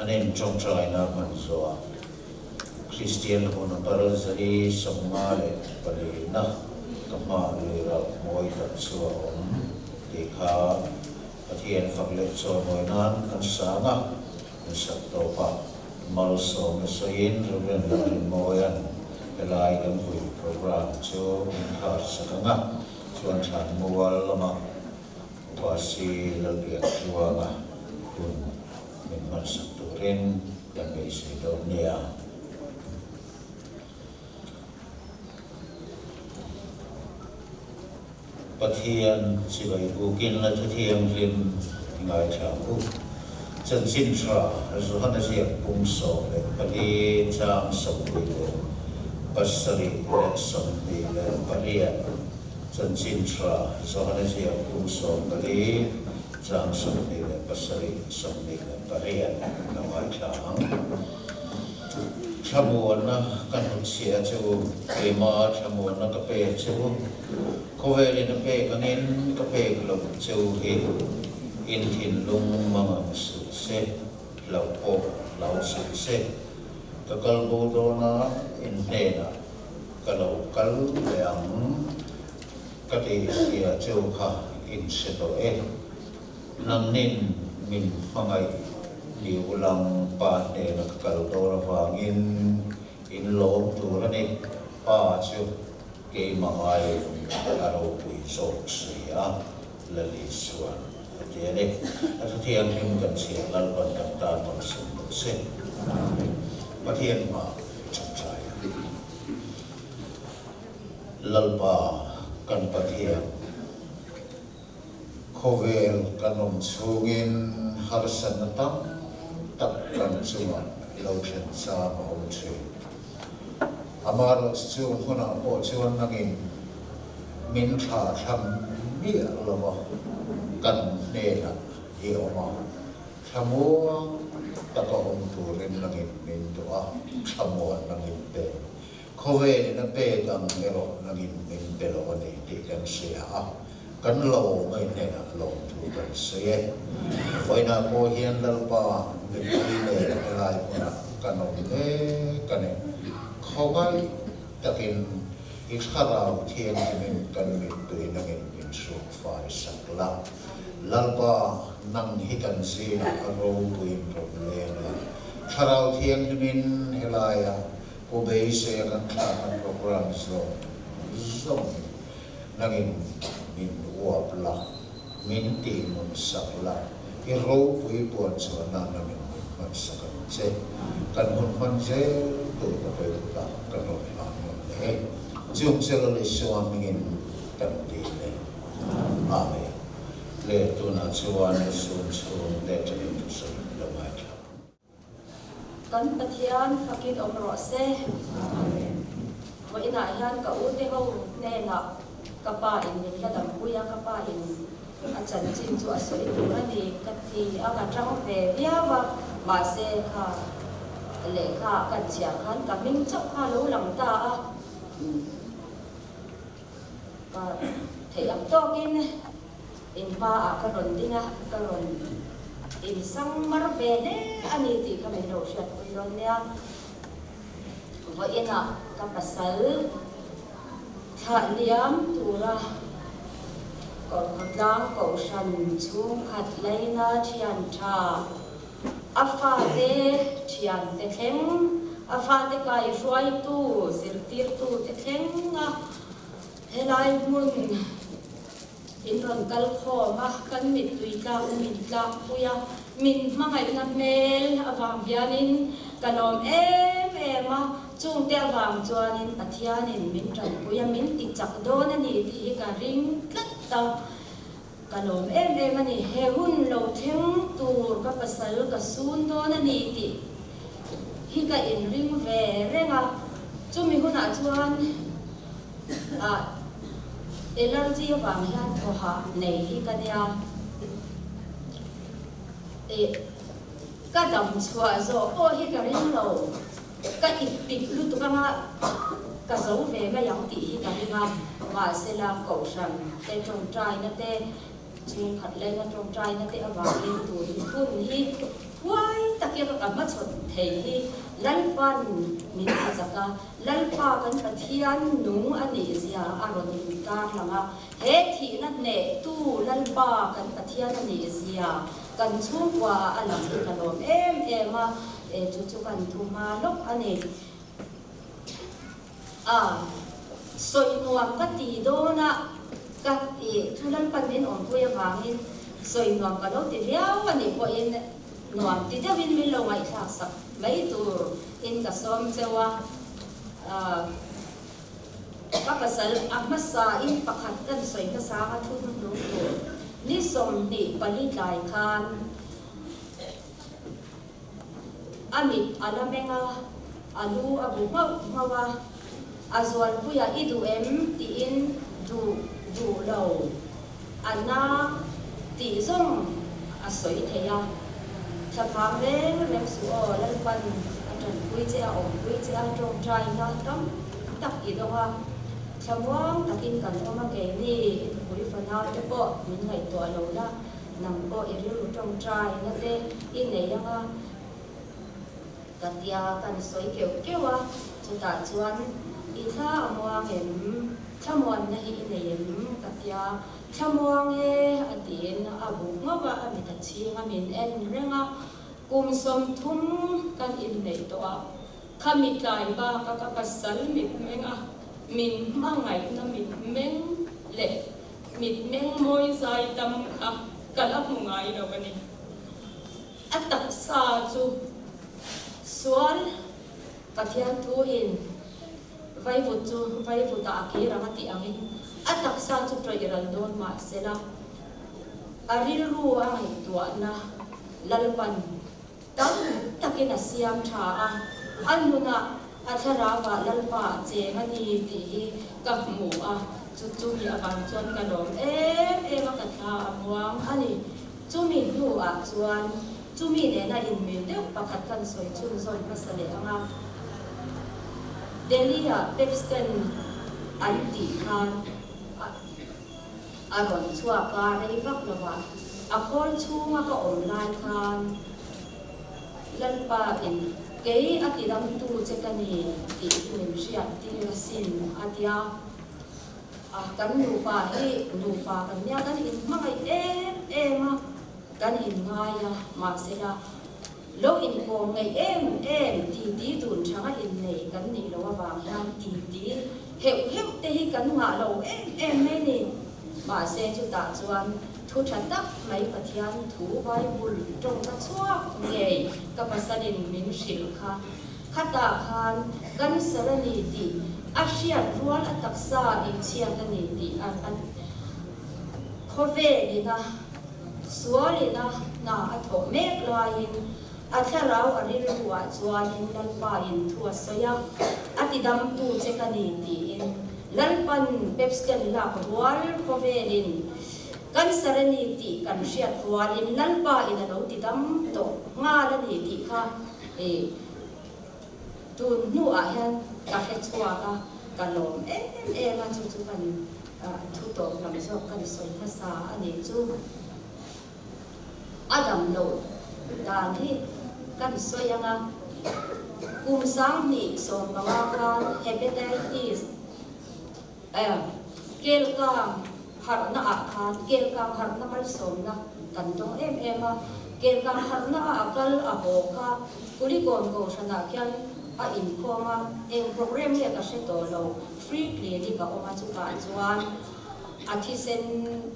an in ṭawngṭaina hman zawhah Kristian hun a pal zali 54 na ka hma lui rauh mawi tak chu a awm tih kha Pathian fak leh chawimawi nan kan sang a, kan sak tawp a. Malsawmna sawiin Rev. Lalrinmawia'n helai kan hui programme chu min khar sak ang a, chuan Thlanmual lama Upa Si Lalbiaktluanga hun min hmansak turin kan beisei dawn nia. Pathian chibai bukin a thuthianghlim i ngaithla ang u. Chanchin tha Johana ziak pum 14 chang 27 leh 28 Chanchin tha Johana ziak pum 14 chang 27 28 lo ngaithla ang. Thlamuanna ka hnutchhiah che u, keimah thlamuanna ka pek che u. Khawvelin a pek angin ka pek loh che u hi in thinlung mangang suh se, hlauh pawh hlau suh se. Ka kal bo dawn a, in hnenah ka lo kal leh ang ka tih hria che u kha in hre tawh e. Nangnin min hmangaih ni ulang pa hnena ka kal dawn avangin in lawm tur a ni, pa chu. Keimah aiin a ropui zawk si a, Lali chuan a ti a ni. A thuthianghlim kan chhiar Lalpan kan tan malsawm rawh se. Amen. Pathian hma i ṭangṭai a. Lalpa kan Pathian, khawvel kan awm chhungin harsatna tam tak kan chungah lo thlen chang a awm ṭhin. Amaherawhchu chu hmunah pawh chuan nangin min thlah thlam miah lo va, kan hnenah i awm a, thlamuang taka awm turin nangin min duh a, thlamuan nangin pe. Khawvelin a pek ang erawh nangin min pe lo a ni tih kan hria a, kan lo mai hnenah lawmthu kan sawi e. Vawiinah pawh hian Lalpa mipui nen helai hmunah kan awm mek a ni. Khawngaih takin i thlarau thianghlimin kan mittui nangin min hruk fai sak la. Lalpa, nang hi kan zingah a ropuiin rawn leng la. Thlarau thianghlimin helaia Pu Beiseia kan thlakna program zawng zawng nangin min uap la, min tih nun sak la, i ropui puan chuan na nangin min hman sak ang che. Kan hun hman zel tur ka pawi kutah kan rawn hlan nawn leh e. Chung che Lal Isua hmingin kan ti leh. Amen. Le tunah chuan Lusum chhungte tangin thusawi lo ngaithla. Kan Pathian fakin awm rawh se. Vawiinah hian ka ute ho hnenah ka pa in min la dampui a, ka pa in a chanchin chu a sawi tur a ni ka ti a, ka tang ve viau a, mahse kha lehkha a kan chhiah khan ka hming chauh kha a lo lang ta a, ka theih ang tawkin. In hmaah ka rawn ding a, ka rawn insang mar ve hle a ni tih kha min lo hriatpui dawn nia. Vawiinah ka pasal thlah liam tura Kawrkhawtlang Kohhran chhungkhat laina thian tha, a fate thiante thleng, a fate kaihruaitu zirtirtute thleng a helai hmun in rawn kal khawm a, kan mittui tlak min tlak pui a, min hmangaihna hmel avang hianin ka lawm em em a, chungte avang chuanin Pathianin min tanpui a, min ti chak dawn a ni tih hi ka ring tlat a, ka lawm em em a ni. He hun lo thleng tur ka pasal ka sun dawn a ni tih hi ka inring ve reng a, chumi hunah chuan Ah, allergy avang hian thawha nei hi ka nia. Eh, ka dam chhuah zawh pawh hi ka ring lo. Ka ip pik lutuk anga ka zo ve mai ang tih hi ka ring a. Mahsela kohhran te tawngtaina te Chhungkhat leng a tawngtaina te avangin tun hun hi huai takin ka hmachhawn thei hi Lalpa'n min ti chak a, Lalpa kan Pathian nung a nih zia a rawn intar lang a, he thihna hnehtu Lalpa kan Pathian a nih zia kan chhungkua ah a lang hi ka lawm em em a, e chu chu kan thu hma lawk a ni. A, sawi nuam ka ti dawn a, ka ti chu Lalpan min awmpui avangin sawi nuam ka lo ti viau a nih pawhin nuam ti deuhin min lo ngaihthlak sak mai tur in ka sawm cheu a. Ka pasal a hmasa in pakhat kan sawi hmasa anga thu hnuhnung tur ni 24 tlai khan A mit a la meng a, a lu a bu nghauh nghauh a, a zualpuiah i duh em tiin duh duh lo a na tih zawng a sawi thei a. Thlaphang reng reng suh aw, Lalpan a tanpui che a, awmpui che a, tawngtaina tam tak i dawng a, thlamuang takin kan awm a, keini i nupui fanau te pawh min ngaihtuah lo la, Nang pawh i rilru tawngtai na te i nei ang a, ka tia kan sawi keuh keuh a, chutah chuan i thla a muang em, thlamuanna hi i nei em ka tia, thlamuang e a tiin a bu nghauh a, a mit a chhing a min en reng a, kum 30 kan inneih tawh a, khami tlai bak a ka pasal mitmeng a, min hmangaihna mitmeng leh Mitmeng mawi zai dam kha ka la hmu ngai lo a ni. A taksa chu sual Pathian thu in vaivut chu vaivut ah a kir ang a tih angin a taksa chu tawih ral dawn mah sela a rilru a ngaihtuahna Lalpan tam takin a siam tha a, a nunah a thlarauah Lalpa a cheng a ni tih hi ka hmu a, chu chumi avang chuan ka lawm em em a, ka thla a muang a ni. Chumi hnuah chuan chumi nena inmil deuh pakhat kan sawi chhunzawm hmasa leh ang a, Delhi-ah Pepscan an tih khan a. A rawn chhuak a, rei vak lovah a khawl chhunga ka awm lai khan Lalpa in kei a tidamtu che ka ni tih hi min hriat tir asin a tia. A, kan nupa hi nupa kan nia, kan inhmangaih em em a, kan inngai a, mahsela lo inkawm ngeih em em titi dun thanga innei kan nih loh avang hian titi heuh heuh te hi kan ngah lo em em mai ni. Mahse chutah chuan thu tha tak mai Pathian thu Bible tawng ka chhuak ngei ka pasalin min hrilh kha. Khatah khan cancer a ni tih a hriat rual a taksa eichhiat a ni tih a khawvelin a Sualina hna a thawh mek laiin a thlarau a rilruah chuanin Lalpa in thu a sawi a, a tidamtu che ka ni tiin Lalpan Pepscan lak rual khawvelin cancer a ni tih kan hriat rualin Lalpa in a lo tidam tawh nghal a ni tih kha tun hnuah hian ka hre chhuak a, ka lawm em em a, chu chu kan. Thu tawp lam zawk kan sawi hmasa a nih chu. A dam loh dan hi kan sawi ang a, kum 2015 khan hepatitis kelkang harhna ah khan kelkang harhna malsawmna kan dawng em em a, kelkang harhna ah a kal a haw kha Kulikawn Kohhranah khian a inkhawm a, eng programme nge ka hre tawh lo, free clinic a awm a chutah chuan A thisen,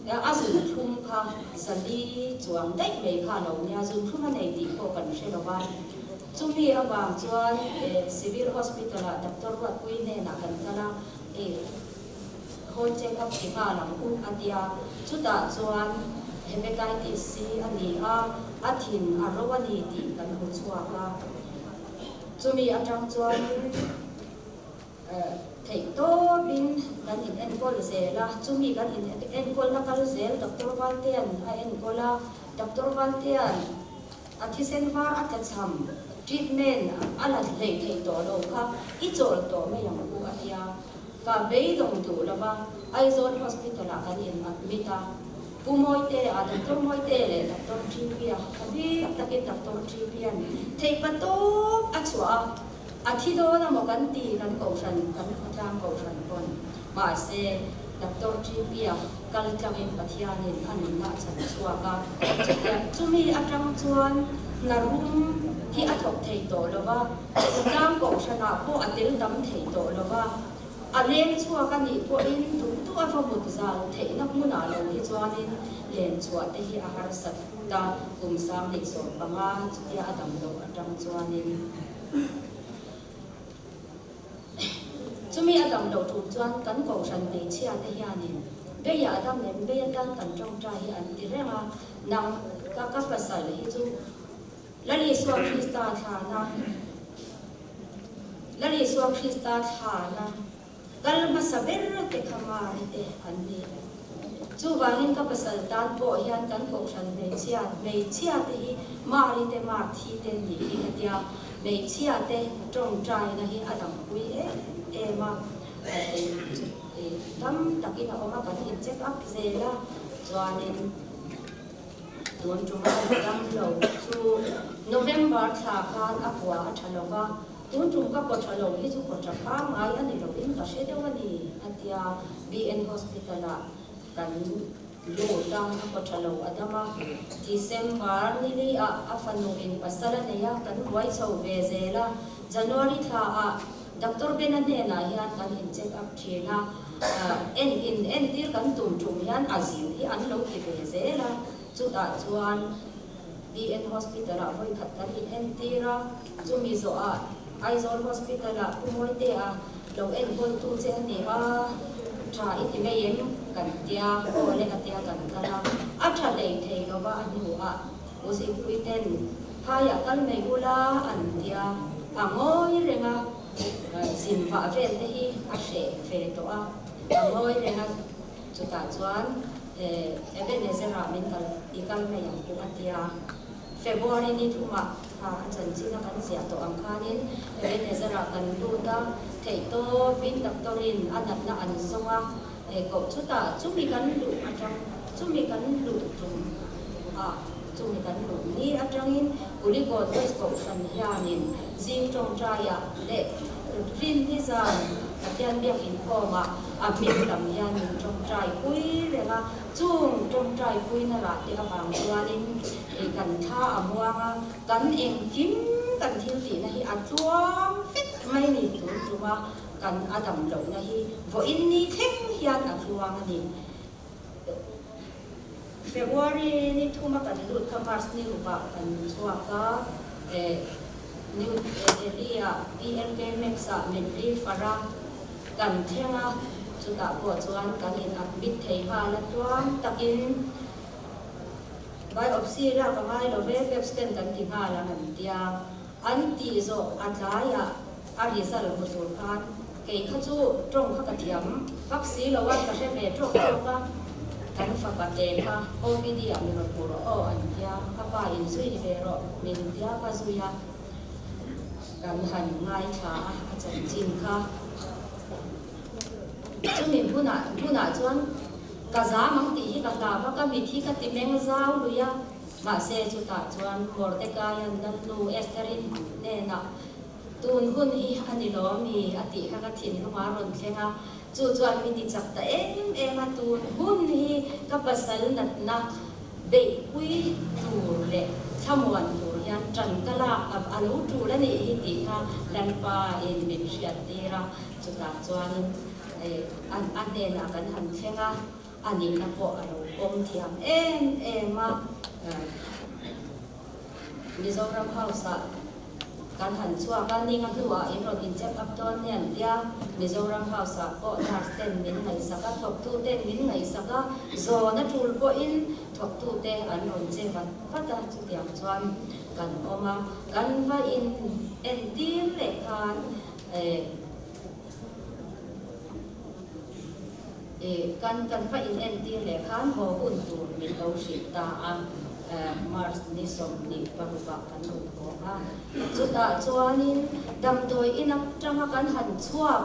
a zunthlum kha 400 chuang daih mai kha a lo nia, zunthlum a nei tih pawh kan hre lo va. Chumi avang chuan Civil Hospital ah Doctor Ruatpui hnenah kan kal a, Hall check up ti nghal ang u a tia. Chutah chuan Hepatitis C a ni a, a thin a ro a ni tih kan hmu chhuak a. Chumi atang chuanin. Theih tawpin kan in enkawl zel a, chumi kan in enkawlna kal zel Doctor Valtea'n a enkawl a, Doctor Valtea'n a thisen var a tlachham treatment a la hleih theih tawh lo kha i chawl tawh mai ang u a tia, ka beidawng duh lova Aizawl Hospital ah kan in admit a, Pu Mawite a Doctor Mawite leh Doctor Ṭhipi-a a bik takin Doctor Ṭhipi-a'n theihpatawp a chhuah a, A thi dawn a maw kan ti kan kohhran kan khawtlang kohhran pawn. Mahse, Doctor Ṭipia kal tlangin Pathianin a nunna a chhan chhuak a. Chutiang chumi atang chuan hna rum hi a thawk thei tawh lo va, khawtlang kohhranah pawh a tel tam thei tawh lo va. A leng chhuak a nih pawhin duh duh a va mut zal theihna hmunah lo hi chuanin len chhuah te hi a harsat ta kum 2015 chutia a dam loh atang chuanin. Chumi a dam loh tum chuan kan kohhran hmeichhia te hianin Beia a dam em, Beia tan kan tawngtai hi an ti reng a, nang ka ka pasal hi chu Lal Isua Krista thlana Lal Isua Krista thlana Kal hmasa ber te kha Mari te an ni. Chuvangin ka pasal tan pawh hian kan kohhran hmeichhia, hmeichhia te hi Mari te Marthi te nih hi ka tia, hmeichhia te tawngtaina hi a dangpui em em a, tam takin a awm a, kan in check up zel a, chuanin tun tum a dam lo chu November thla khan a kua a tha lo va, Tun tum ka kaw tha lo hi chu kaw tha pangngai a ni lovin ka hre deuh a ni, a tia. BN Hospital-ah kan lut a, a kaw tha lo a dam a. December nili-ah a fanuin pasal a nei a, kan buai chho ve zel a. January thlaah Doctor Bena hnenah hian kan in check up thin a, en in entir kan tum tum hian a zin hi an lo ti ve zel a, chutah chuan BN Hospital-ah vawikhat kan in entir a, chumi zawhah Aizawl Hospital-ah Pu Mawitea lo enkawltu che a ni a, tha i ti mai em? kan tia, aw le a tia kan kal a, a tha hlei thei lova a hnuah U Zikpui ten phaiah kal mai ula an tia, a ngawi reng a, zin vah vel te hi a hreh ve tawh a, a ngawi reng a. Chutah chuan Ebenezer-ah min kal i kal mai ang u a tia. February ni thumah kha a chanchin a kan ziah tawh ang khanin Ebenezer-ah kan lut a, theihtawpin doctor-in a natna an zawng a, koh chutah chumi kan luh atang chumi kan luh tum ah chumi kan luh ni atangin Kulikawn West Kohhran hianin zing tawngtaiah leh rin nizan Pathian biak inkhawmah a hming lam hian min tawngtai pui reng a, chung tawngtai puina rah te avang chuanin kan thla a muang a, kan engkim kan thil tihna hi a tluang vek mai ni tun tuma kan a dam lohna hi vawiin ni thleng hian a tluang a ni. February ni thuma kan lut kha March ni rukah kan chhuak a, New Delhi-ah PLK Max-ah min refer a, kan thleng a, chutah pawh chuan kan in admit thei nghal a, tluang takin biopsy lak a ngai lo ve, pap scan kan ti nghal ang an tia, an tih zawh a tlaiah a result hmu tur khan kei kha chu tawng kha ka thiam vak si lo a, ka hre ve tawk tawk a, kan fapa te kha OPD ah min rawn hmu rawh aw an tia, ka pa in zui ve rawh min tia ka zui a, kan han ngaithla a, a chanchin kha. Chumi hunah hunah chuan ka zam ang tih hi ka hlau a, ka mit hi ka ti meng zau lui a. Mahse chutah chuan Mordecai-a'n Lalnu Esther-i hnenah, Tun hun hi a ni lo ami? a tih kha ka thinlungah a rawn thleng a. Chu chuan mi ti chak ta em em a, tun hun hi ka pasal natna beihpui tur leh thlamuan tur hian tan ka lak a lo tul a nih hi tih kha Lalpa in min hriat tir a, chutah chuanin a hnenah kan han thleng a, a nihna pawh a lo pawm thiam em em a. Mizoram House ah kan han chhuak a, ninga hnuah in rawn in check up dawn nia an tia, Mizoram House ah pawh nurse ten min ngaihsak a, thawktu ten min ngaihsak a, zawn a tul pawhin thawktu te an rawn che vat vat a, chutiang chuan kan awm a, kan va in entir leh khan eh Eh, kan kan va in entir leh khan haw hun tur min lo hrilh ta a, eh, March ni 26 ah kan rawn haw a. Chutah chuanin damdawi in atanga kan han chhuak,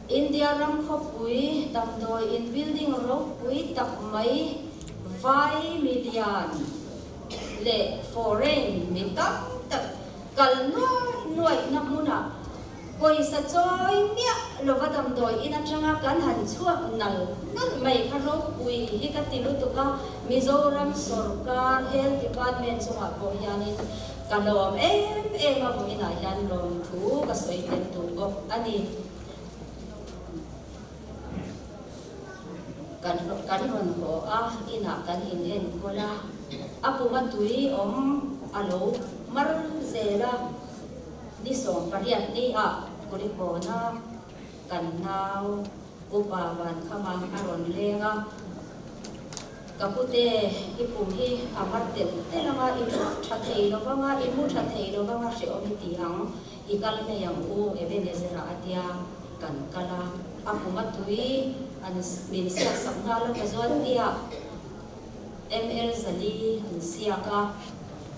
India ram khawpui damdawi in building ropui tak mai vai milian leh foreign mi tam tak kal nuaih nuaihna hmunah Pawisa chawi miah lova damdawi in atanga kan han chhuak nal nal mai kha ropui hi ka ti lutuk a, Mizoram sawrkar Health Department chungah pawh hianin ka lawm em em a, vawiinah hian lawmthu ka sawi tel duh bawk a ni. Kan kan rawn haw a, inah kan in enkawl a, a puma tui awm a lo mar zel a. Ni 18 ni ah Kulikawn-a kan nau Upa Vankhama a rawn leng a, Ka pute, i pum hi a mar telh telh anga, i thu tha thei lo vanga, i mu tha thei lo vanga hrehawm i ti ang, i kal mai ang u Ebenezer-a a tia, kan kal a, a pum a tui an min siak sak nghal a, ka zuan tia. ML 400 an siak a,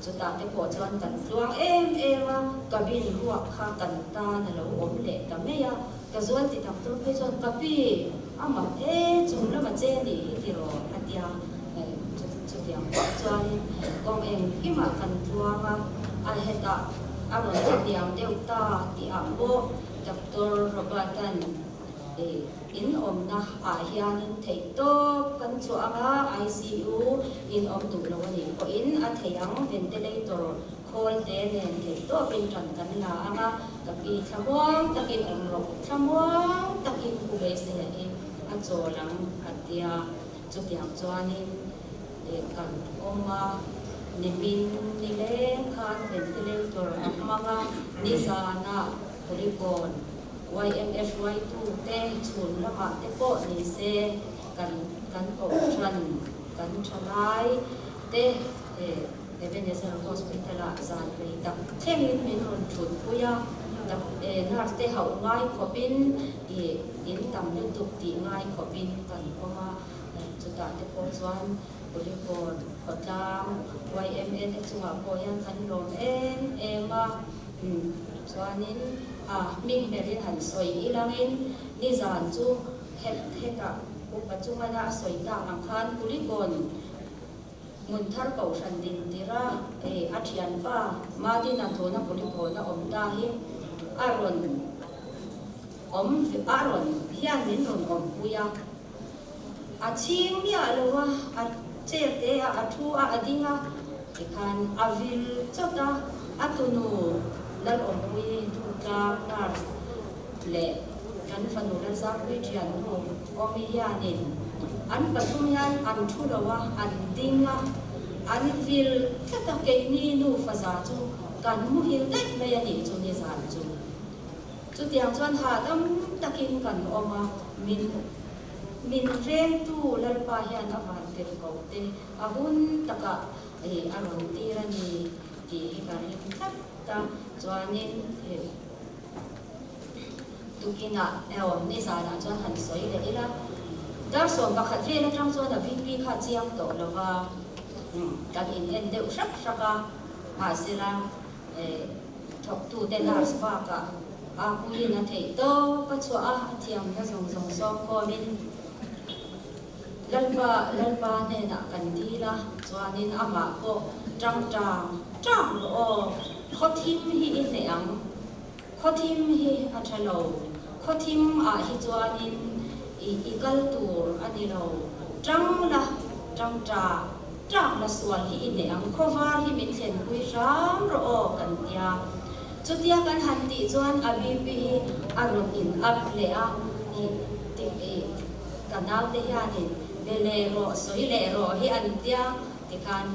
chutah te pawh chuan kan tluang em em a, cabin ruak kha kan tan a lo awm leh ta mai a, ka zual ti tak tur phei chuan ka pi a mak e chung lama che nih hi tiraw a tia, chutiang pawh chuanin kawng engkimah kan tluang a, a hetah a rawn hniam deuh ta tih ah pawh Doctor Robert-a'n In awmna ah hianin theih tawp kan chhuah anga ICU in awm duh lo a nih pawhin a theih ang ventilator khawl te nen theih tawpin tan kan la anga ka pi thlamuang takin awm rawh thlamuang takin u beisei hi a chawl ang a tia chutiang chuanin kan awm a nimin nileng khan ventilator a hmang a nizanah Kulikawn YMHY tute chhun lamah te pawh ni se kan kan kohhran kan thalai te Ebenezer Hospital ah zan rei tak thlengin min rawn thut pui a, nurse te hauh ngai khawpin ih in tam lutuk tih ngai khawpin kan awm a, chutah te pawh chuan Kulikawn khawtlang YMA te chungah pawh hian kan lawm em em a. Chuanin a hming berin han sawi ilangin nizan chu het hetah upa chungana a sawi tak ang khan Kulikawn hmun thar kohhran din tira a thianpa Madina tuna Kulikawn a awm ta hi a rawn awm a rawn hian min rawn awmpui a, a chhing miah lo a, a chair te ah a thu a, a ding a, tikhan a vil chawt a, a tunu Lalawmpui Dungtlang nurse leh kan fanu Lalzangpui thiannu Awmi hianin an pathum hian an thu lo a, an ding a, an vil tlat a, keini nufa za chu kan muhil daih mai a nih chu nizan chu. Chutiang chuan hahdam takin kan awm a, min min vengtu Lalpa hian a van tel ko te a hun takah a rawn tir a ni tih hi ka ring tlat a. Chuanin tukinah emaw nizanah chuan han sawi leh ila, dar 11 vel atang chuan a BP kha a chiang tawh lo va, kan in en deuh hrak hrak a, mahsela Thawktute nurse bakah Apuiin a theih tawp a chhuah a, a thiamna zawng zawng sawm khawmin Lalpa Lalpa hnenah kan dil a, chuanin amah pawh tang tang tang rawh aw, khawthim hi i hneh ang, khawthim hi a tha lo, khawthim ah hi chuanin i i kal tur a ni lo, tang la tang tang tang la sual hi i hneh ang, khawvar hi min thlenpui hram rawh aw kan tia. Chutia kan han tih chuan a BP hi a rawn in up leh a, ih tih ih ka naute hianin be leh rawh, sawi leh rawh hi an tia tikhan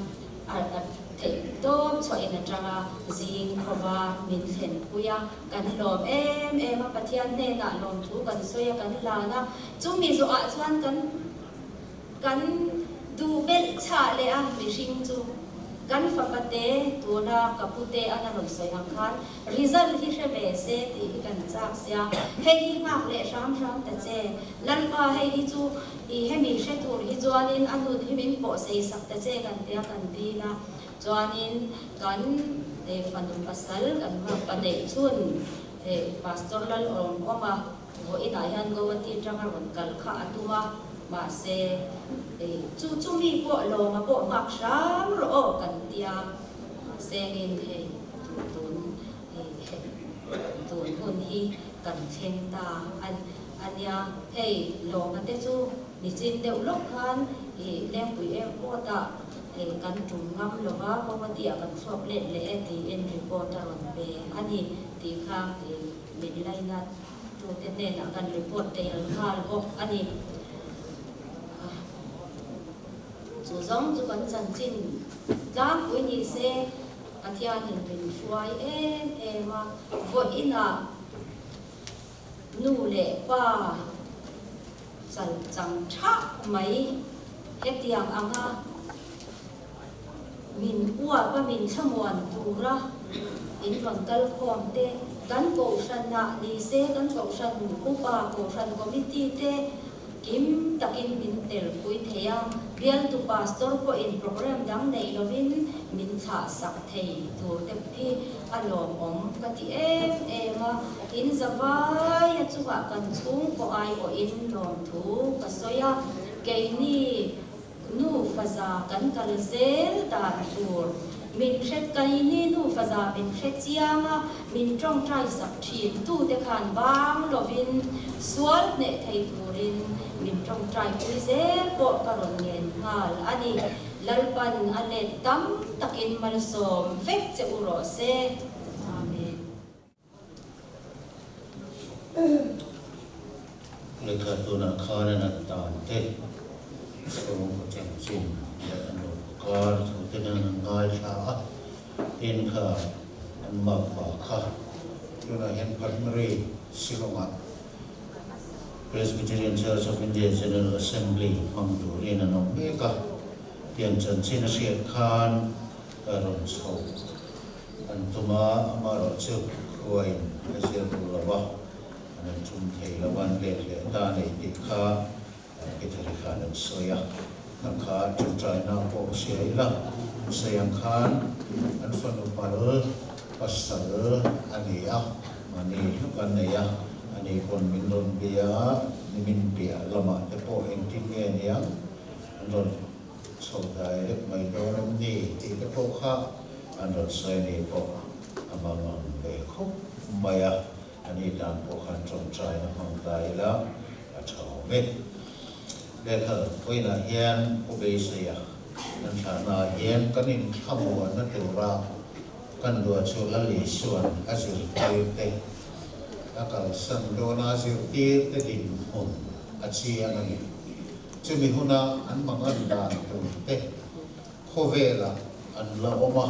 a a theih tawp chhuahin atanga zing khawva min thlenpui a, kan lawm em em a, Pathian hnenah lawmthu kan sawi a, kan hlan a, chumi zawhah chuan kan Kan duh belh chhah leh a mihring chu kan fapate tuna ka pute an a rawn sawi ang khan result hi hre ve se tih hi kan chak sia, hei hi nghak leh hram hram ta che, Lalpa hei hi chu i hemi hre tur hi chuanin a nun hi min pawh sei sak ta che kan tia kan dil a, chuanin kan fanu pasal kan pa neih chhun Pastor Lalawmawma Vawiinah hian Guwahati atanga rawn kal kha a tum a, mahse chu chu mi pawh lawma pawh nghak hram rawh aw kan tia, sengin hei tun tun hun hi kan thleng ta a nia, hei lawma te chu nichin deuh lawk khan Lengpui Airport ah kan tum ngam lova Guwahati ah kan chhuak let leh e tiin report a rawn pe a ni tih kha. Min lainat tute hnenah kan report tel nghal bawk a ni. Chu zawng chu kan chanchin tlangpui ni se Pathianin min hruai em em a, vawiinah nu leh pa chal chang thah mai hetiang anga Min uap a min thlamuan tura in rawn kal khawm te, kan kohhranah ni se kan kohhran upa, kohhran committee te kim takin min telpui thei a, bialtu pastor pawhin program dang neih lovin min thlah sak thei tur te hi a lawmawm ka ti em em a, in zavai a chungah kan chhungkaw aiawhin lawmthu ka sawi a, keini Nu faza kan kal zel dan tur min hre kaini nu faza min hre chiang a, min tawngtai sak thin tute khan bang lovin sual hneh thei turin min tawngtai pui zel pawh ka rawn ngen nghal a ni. Lalpan a let tam takin malsawm vek che u rawh se. Amen. Lehkha tunah khan a nat dan te, chhungkaw chanchin leh a nupa kar thu te nan an ngaithla a, tin kha an makpa kha tunah hian Phatmari Shillong-ah Presbyterian Church of India General Assembly hmang turin an awm mek a, tiang chanchin a hriat khan a rawn chho. An tum a, amaherawhchu khuain a zir duh lo va, an an tum thei lo va, an let leh ta a nei tih kha Peter-i khan an sawi a. Hna kha ṭawngṭaina pawh hria ila, an sawi ang khan an fanu pal pasal a ni a, mahni hluk an nei a, ani pawn min rawn bia a, nimin piah lamah te pawh engtin nge niang an rawn Chho direct mai dawn em ni tih te pawh kha an rawn sawi ni pawh a mang ang ve khawp mai a, a ni dan pawh khan tawngtaina hmang ta ila a tha awm e. Lehkha vawiinah hian Pu Beiseia kan thlahna ah hian kan inthlamuanna tura kan dua chu Lal Isua'n a zirtir te, a kalsan dawna a zirtir te dinhmun a chiang a ni. Chumi huna an mangan dan tur te, khawvelah an la awm a,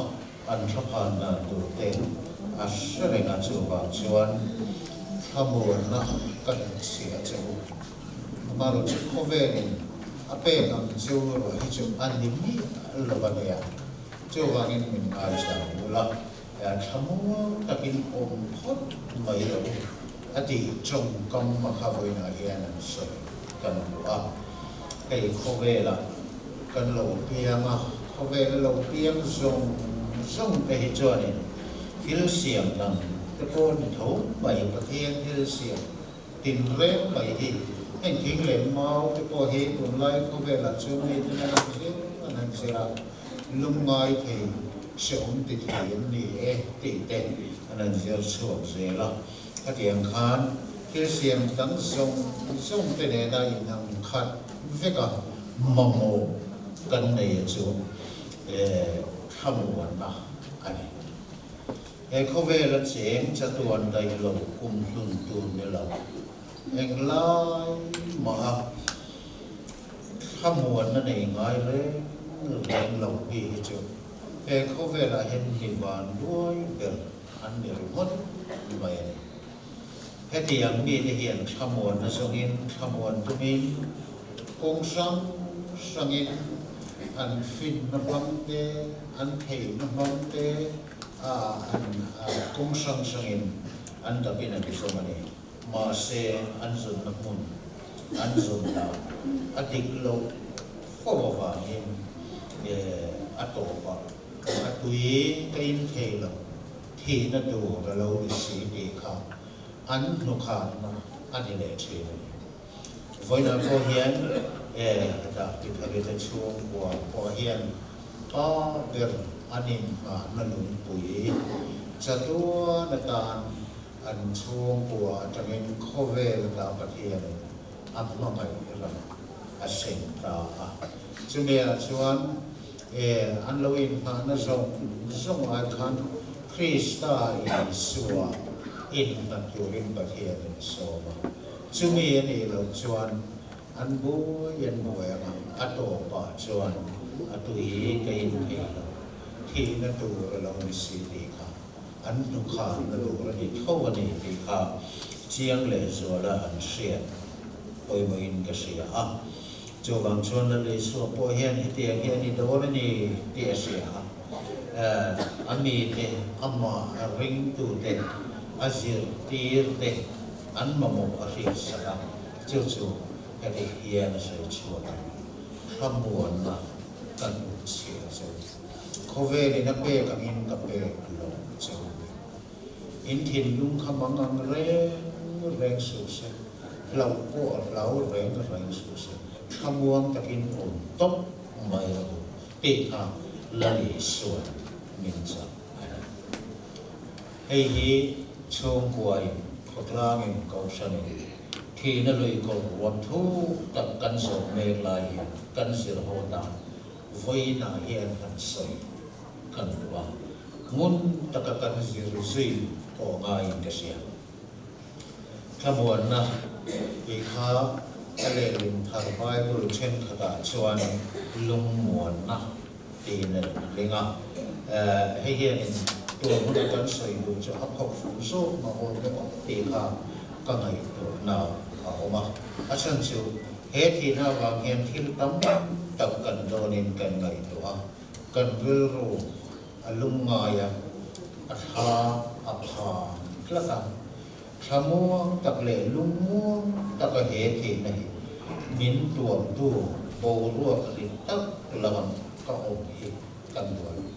an thlaphan dan tur te a hre reng a, chuvang chuan thlamuanna ka hnutchhiah che u. Amaherawhchu khawvelin a pek ang chu ruah hi chu a ni miah lo a nia, chuvangin min ngaithla ula, thlamuang takin awm phawt mai lo a tih tawngkam a kha vawiinah hian an sawi kan hmu a. Hei khawvelah kan lo piang a, khawvela lo piang zawng zawng te hi chuanin thil siam dang te pawh ni tho mai Pathian thil siam tinreng mai hi heng thing leh mau te pawh hi tunlai khawvelah chuan mi ten an han zir an han zir a, lungngai thei hrehawm ti thei an ni e tih te an han zir chhuak zel a. Khatiang khan thil siam dang zawng zawng te nena inang khat vek a mamawh kan nei a chu thlamuanna a ni. He khawvela cheng chatuan daih lo kum hlun tur ni lo englai mah a thlamuanna nei ngai reng reng lo mi hi chu he khawvelah hian mi van duai ber an ni ringawt mai a ni. Hetiang mite hian thlamuanna zawngin thlamuan tumin kawng hrang hrangin an finna hmang te, an theihna hmang te an kawng hrang hrangin an dapin an zawng a ni. Mahse an zawnna hmun, an zawn dan a dik loh fo avangin a tawp a. A tui ka in thei lo, thihna tur a lo ni si tih kha an hnukhatna a ni leh thin a ni. Vawiinah pawh hian e hetah Tipharita chhungkua pawh hian pa ber an inngahna lungpui chatuan atan an chhungkua atangin khawvel ata Pathianin a hmangaih ram a seng ta a. Chumi-ah chuan e an lo inngahna zawng zawng ai khan Krista Isua innghat turin Pathianin a sawm a. Chumi a nih loh chuan an buai an buai ang a, a tawpah chuan a tui ka in thei lo, thihna tur a lo ni si tih kha an hnukhanna tur a ni tho a ni tih kha chiang lehzuala an hriat pawimawhin ka hria a. Chuvang chuan Lal Isua pawh hian hetiang hi a ni dawn a ni tih a hria a, a mite, amah ringtute, a zirtirte an mamawh a hrilhsak a, chu chu heti hian a sawi chhuak a, Thlamuanna ka hnutchhiah che u, khawvelin a pek angin ka pek lo che u. In thinlung kha mang ang reng reng suh se, hlauh pawh a hlau reng reng suh se, thlamuang takin awm tawp mai rawh u tih kha Lal Isua'n min chah a ni. Hei hi chhungkuain, khawtlangin, kohhranin thihna lui kawr ruam thuk tak kan zawh mek lai hian kan zir haw dan vawiinah hian han sawi kan duh a, ngun taka kan zir zui pawh ngaiin ka hria. Thlamuanna tih kha a lehlin thar Bible thenkhatah chuan lungmuanna tiin a ling a. Hei hianin tun huna kan sawi duh chu a phawk fuh zawk mah awm emaw tih kha ka ngaihtuahna a awm a. A chhan chu he thihna avang hian thil tam tak kan dawnin kan ngaihtuah a. Kan rilru a lungngai a, a thla a pha tlat a. Thla muang tak leh lung muang taka he theihna hi min tuamtu boruak rit tak lam ka awm hi kan duh a ni.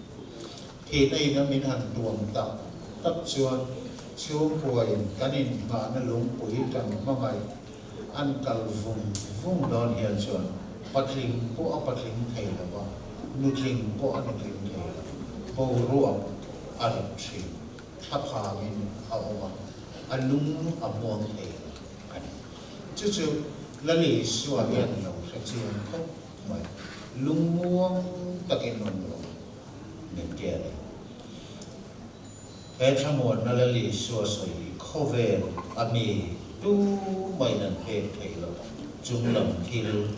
Theihna in a min han tuam tak tak chuan chhungkuain kan inngahna lungpui kan hmangaih An kal vung vung dawn hian chuan patling pawh a patling thei lo va, nutling pawh a nutling thei lo. Boruak a rit thin, thlaphangin a awm a, a lung a muang thei lo a ni. Chu chu Lali Isua hian lo hre chiang khawp mai, lung muang takin awm rawh min ti a ni. He thlamuanna Lali Isua sawi hi khawvel a mi tu mahin an pek thei lo, chunglam thil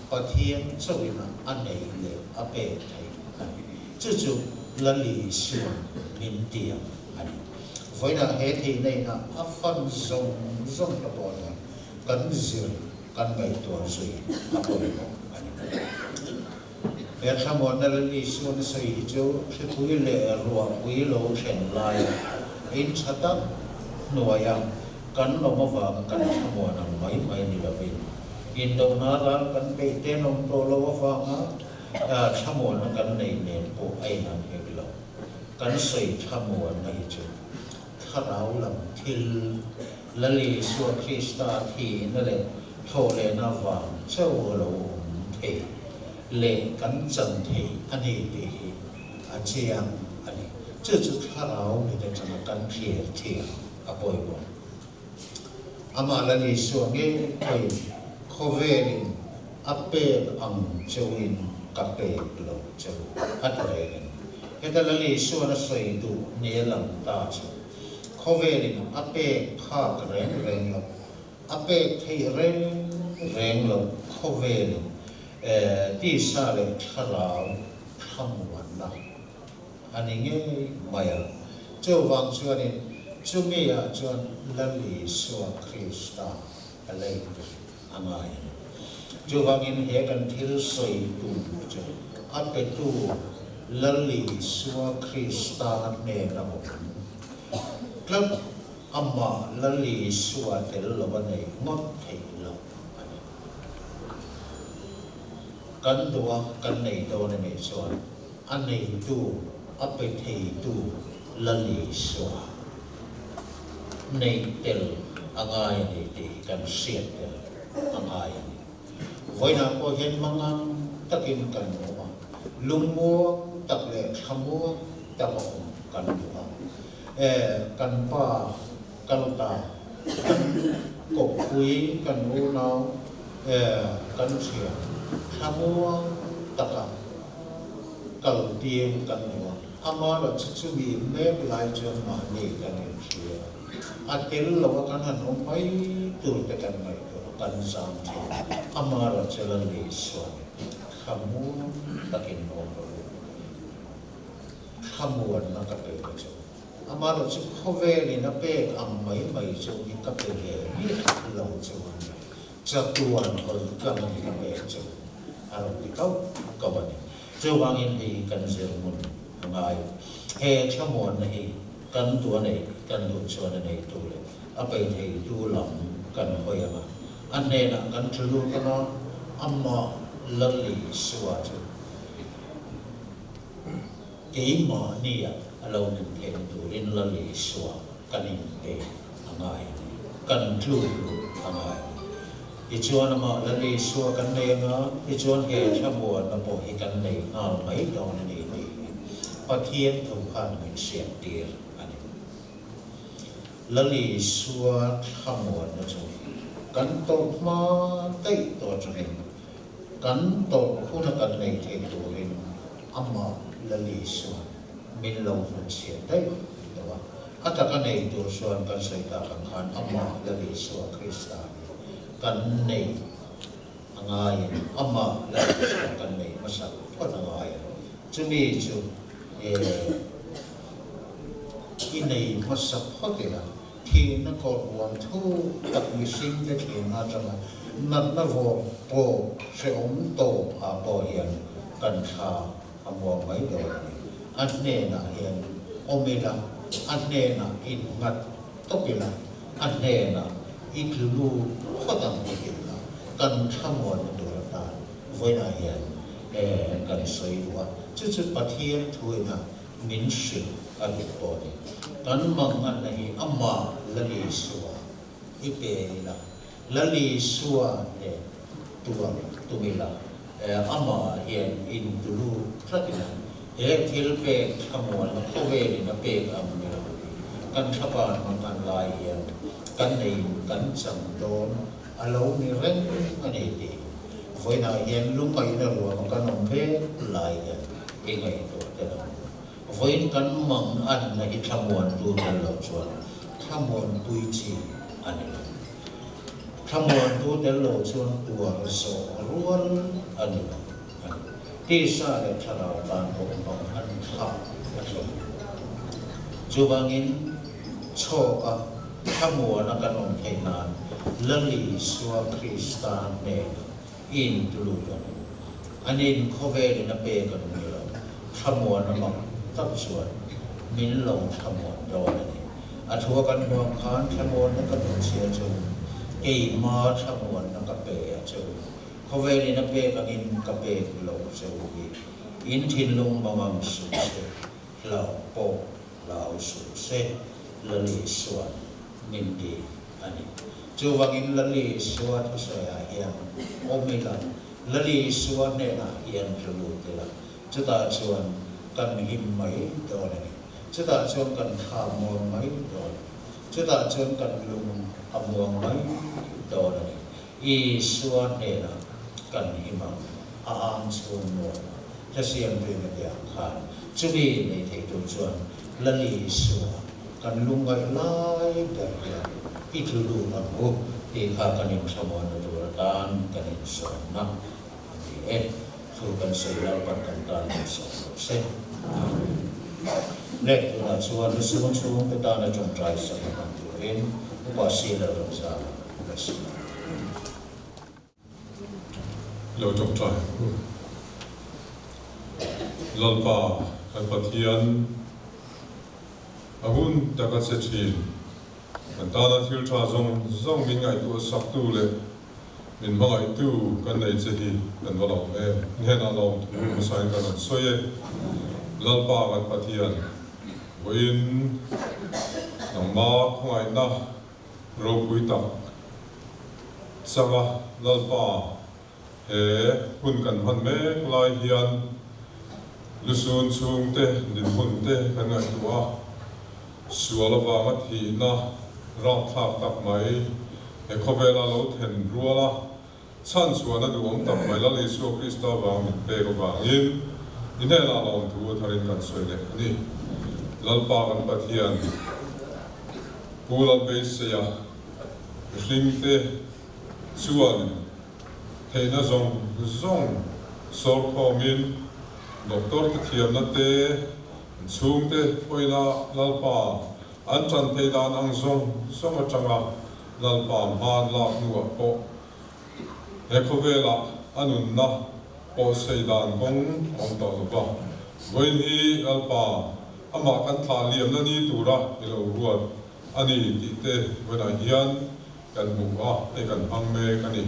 Pathian chauhin a nei leh a pek thei a ni. Chu chu Lali Isua'n min tiang a ni. Vawiinah he theihna inah a fan zawng zawng ta pawh hian kan zir kan ngaihtuah zui a pawimawh a ni. He thlamuanna Lali Suan sawi hi chu thlipui leh ruahpui lo thlen laia in tha tak hnuaia kan lawm avanga kan thlamuan ang mai mai ni lovin indona ral kan beih tenawm tawh lo avanga thlamuanna kan nei nen pawh a inang hek lo. Kan sawi thlamuanna hi chu. thlarau lam thil, Lal Isua Krista thihna leh thawhlehna vang chauh a lo awm thei leh kan chan thei a ni tih hi a chiang a ni. Chu chu thlarau mit atanga kan thlir thiam a pawimawh. Amah Lal Isua ngei pawhin khawvelin a pek ang chauhin ka pek lo cheu a ti reng a ni. Heta Lal Isuan a sawi duh ni a lang ta chu khawvelin a pek phak reng reng lo, a pek theih reng reng lo khawvelin tisa leh thlarau thlamuanna a ni ngei mai a. Chuvang chuanin chumi ah chuan Lal Isua Krista a lei tur a ngai a ni. Chuvangin he kan thil sawi tum chu a petu Lal Isua Krista hnena awm tlat amah Lal Isua tel lo a nei ngawt theih lo a ni. Kan duh a kan nei dawn a nih chuan A neitu, a pe theitu Lal Isua neih tel a ngai a ni tih hi kan hriat tel a ngai a ni. Vawiinah pawh hian mangang takin kan awm a, lungmuang tak leh thlamuang tak a awm kan duh a. E, kan pa kal ta, kan kawppui, kan unau, e, kan thian thlamuang taka kal tir kan duh a. Amah chu chumi mek lai chuan mahni kan inhria a, a tel lo a kan han awm mai tur te kan ngaihtuah a, kan zam thin. Amah chu la lei suan thlamuang takin awm rawh u. Thlamuanna ka pe ta chu. Amaherawh chu khawvelin a pek ang mai mai chu hi ka pe ve miah lo chu a ni. Chatuan hawi tlang a ni ka pek chu a rawn ti kauh kauh a ni. Chuvangin hei hi kan zir hmun a ngai. He thlamuanna hi kan duh a neih, kan duh chuan a neitu leh a pe theitu lam kan hawi ang a, a hnenah kan thu lut ang a, amah Lal Isua chu. Keimahnia a lo nin theihna turin Lal Isua kan inpe a ngai a ni, kan tluk lut a ngai a ni. Tichuan amah Lal Isua kan nei anga, tichuan he thlamuanna pawh hi kan nei nghal mai dawn a ni tih hi Pathian thu khan min hriattir a ni. Lal Isua thlamuanna chu kan tawrh hma daih tawh atangin Kan tawrh huna kan nei thei turin amah Lal Isuan min lo hmunchhiah daih lo a. A taka nei tur chuan kan sawi tak ang khan amah Lal Isua Krista hi kan nei a ngaiin amah Lal Isua kan nei hmasa phawt a ngai a. Chumi chu i nei hmasa phawt ila. Thihna kawr huam thu tak mihringte thlirna atanga natna vawk pawh hrehawm tawp ah pawh hian kan thla a muang mai dawn a ni. A hnenah hian awm ila, a hnenah innghat tawp ila, a hnenah i tlu lut phawt ang u tih kha kan thla muanna tur atan vawiinah hian kan sawi duh a. Chu chu Pathian thuina Min hrilh a duh pawh a ni. Kan manganna hi amah Lal Isua i pe ila, Lal Isua nen tuar tum ila, amah hian intulu tlat ila, he thil pek thlamuanna khawvelin a pek ang ni lo hi kan thlapan mangan lai hian kan neiin kan chang dawn a lo ni reng a ni tih vawiinah hian lungngaihna ruama kan awm mek lai hian i ngaihtuah tel ang. Vawiin kan mang anna hi thlamuantu tel lo chuan thlamuanpui chi a ni lo. Thlamuantu tel lo chuan tuar zawh rual a ni lo a ni. Tisa leh thlarau tan pawh mang an thlah a thleng. Chuvangin chhawka thlamuana kan awm theih nan Lal Isua Krista hnenah i intulut ang u. Anin khawvelin a pek ang ni lo, thlamuan a mak tak chuan min lo thlamuan dawn a ni. A thua kan hmuh ang khan thlamuanna ka duhchhia chu keima thlamuanna ka pe a che u. Khawvelin a pek angin ka pek lo che u hi in thinlung mangang suh se, hlauh pawh hlau suh se. Lal Isua'n min ti a ni. Chuvangin Lal Isua thusawiah hian awm ila, Lal Isua hnenah hian tlu lut ila, chutah chuan kan him mai dawn a ni. Chutah chuan kan thla muang mai dawn a ni. Chutah chuan kan lung a muang mai dawn a ni. Isua hnenah kan him ang, a ang chhung nuam a, hla siamtuin a bia ang khan chumi nei thei tur chuan Lal Isua kan lungngaih lai ber hian i tlu lut ang u tih kha kan inthlamuanna tur atan kan insawnna a ni e. Thu kan sawi Lalpan kan tan min sawm rawh se. Amen. Leh tunah chuan lusung chhungte tana tawngtai sak a hman turin Upa Sila Ramzana la si. Lo tawngtai ang u. Lalpa kan Pathian a hun taka che thin, kan tana thil tha zawng zawng min ngaihtuah saktu leh Min hmangaihtu kan nei che hi kan va lawm em? Hnenah lawmthu hmasain kan rawn sawi e. Lalpa kan Pathian, vawiin nangma khawngaihna ropui tak changa Lalpa he hun kan hman mek lai hian lusun chhungte dinhmun te kan ngaihtuah a, sual avanga thihna rapthlak tak mai he khawvela lo then rual a, chhan chhuan a duhawm tak mai Lal Isua Krista vang min pek avangin i hnenah lawmthu a tharin kan sawi leh a ni. Lalpa kan Pathian, Pu Lalbeiseia mihringte chuan theihna zawng zawng sawrkhawmin doctor te thiamna te, an chhungte pawina Lalpa an tan theih dan ang zawng zawng atanga Lalpa hman lak hnuah pawh he khawvelah a nunna pawh sei dan kawng a awm tawh lo va. Vawiin hi Lalpa amah kan thlah liamna ni tura i lo ruat a ni tih te vawiinah hian kan hmu a, hei kan hmang mek a ni.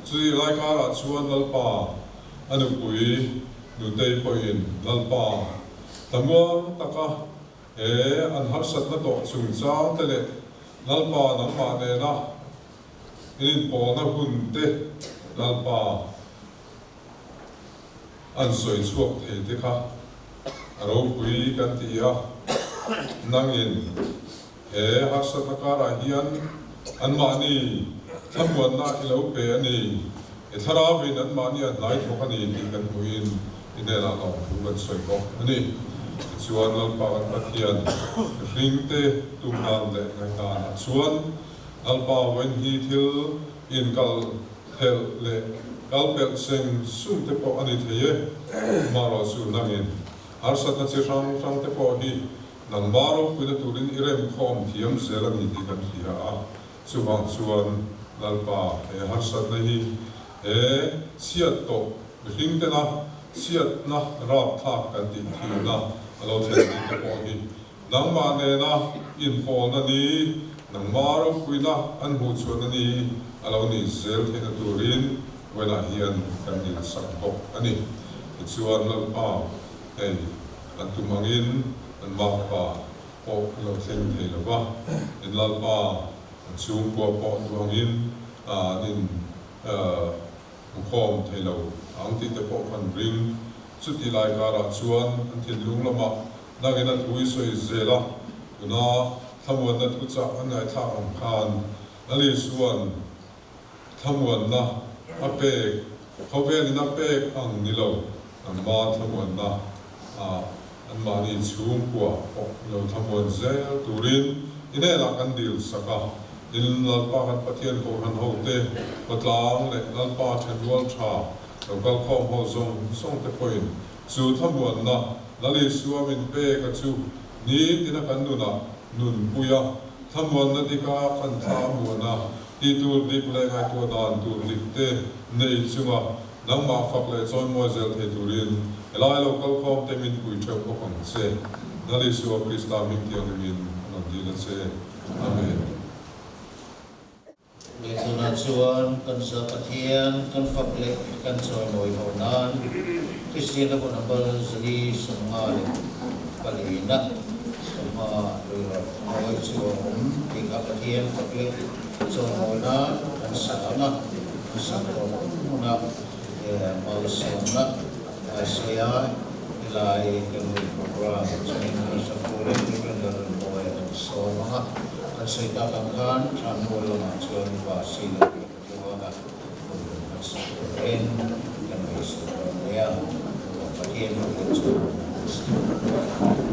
Chutih lai karah chuan Lalpa a nupui Nutei pawhin Lalpa thlamuang taka he an harsatna tawh chungchang te leh Lalpa nangmah nena in inpawlna hun te Lalpa an sawi chhuak thei te kha a ropui kan ti a, nangin he harsatna karah hian anmahni thlamuanna i lo pe a ni, i thlarauin anmahni a hnai thawk a ni tih kan hmuhin i hnenah lawmthu kan sawi bawk a ni. Tichuan Lalpa kan Pathian mihringte tum dan leh ngaihdanah chuan Lalpa vawiin hi thil inkal Thelh leh kal pelh seng sung te pawh a ni thei e. Marawh chu nangin harsatna chi hrang hrang te pawh hi nangma ropuina turin i remkhawm thiam zel a ni tih kan hria a. Chuvang chuan Lalpa he harsatna hi he chhiat tawh mihring tena chhiatna rapthlak kan tih thihna a lo thlen tih te pawh hi Nangmah nena inpawlna ni, nangma ropuina an hmuhchhuahna ni a lo nih zel theihna turin Wena hian kan insak bawk a ni. Tichuan Lalpa, hei an tum angin an makpa pawh i lo thleng thei lo va, in Lalpa an chhungkua pawh duh angin an in hmukhawm thei lo ang tih te pawh kan ring. Chuti lai karah chuan an thinlung lamah Nangin a thu i sawi zel a, tuna thlamuanna thuchah an ngaihthlak ang khan Lal Isua'n thlamuanna a pek, khawvelin a pek ang ni lo, nangma thlamuanna ah anmahni chhungkua pawh i lo thlamuan zel turin i hnenah kan dil sak a, in Lalpa kan Pathian Kohhran hote khawtlang leh Lalpa thenrual tha lo kalkhawm ho zawng zawng te pawhin Chu thlamuanna Lal Isua min pek a chu nitina kan nunah nunpui a, thlamuanna dika kan thla a muan a, tih tur dik leh ngaihtuah dan tur dik te nei chunga nangmah fak leh chawimawi zel thei turin helai lo kalkhawm te min pui theuh bawk ang che. Lal Isua Krista hming thianghlimin kan rawn dil a che. Amen. Lehtunah chuan kan Za Pathian kan fak leh kan chawimawi ho nan Kristian a hun a bal 454. hmaah luirawt mawi chu a awm tih kha Pathian fak leh chawimawi nan kan sa ang a, kan sak tawh hmunah malsawmna sawi a, helai kan hun program chungin kan sak turin Reverend Lalrinmawia kan sawm ang a, kan sawi tak ang khan Thlanmual lamah chuan Vasi lo leh Tluanga hun kan sak turin kan beisei dawn nia, Pathian fak leh chawimawi nan kan sa.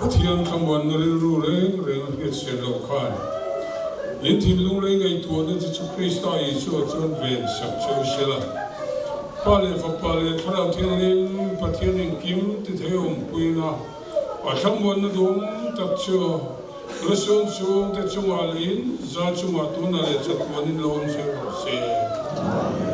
Pathian thlamuanna rilru reng reng a hriatchhiat loh khan in thinlung lei ngaihtuahna te chu Krista Isua chuan ven sak cheu sela. Pa leh Fapa leh Thlarau Thianghlim Pathian engkim ti thei awmpuina a thlamuanna duhawm tak chu Rusawn chhungte chungah leh in za chungah tunah leh chatuanin lo awm zel rawh se. Amen.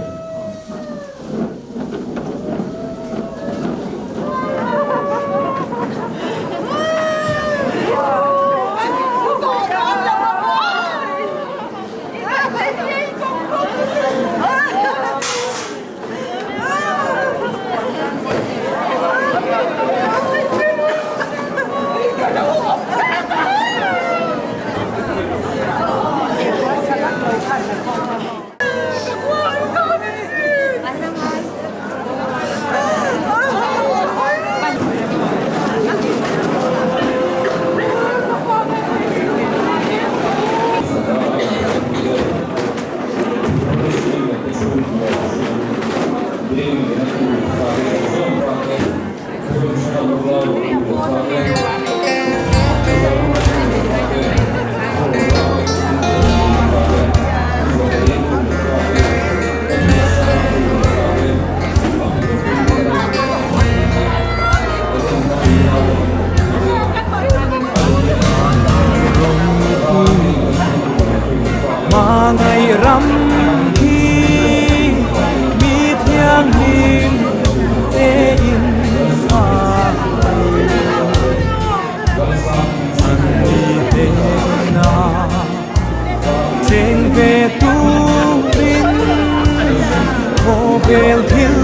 Khawvel thil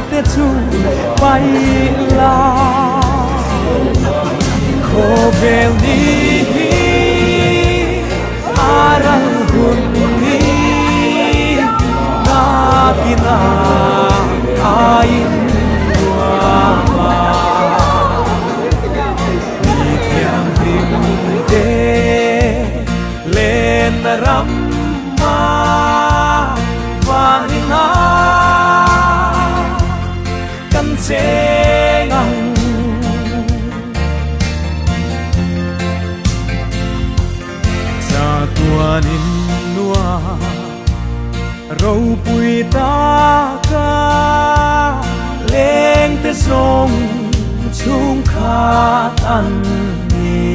te chu paih la. Khawvel ni hi a ral hun ni nakin a in nuam a. Mi thianghlim te lenna ram ma vanin a kan cheng ang. Chatuanin nua ropui taka lengte zawng chhungkhat an ni.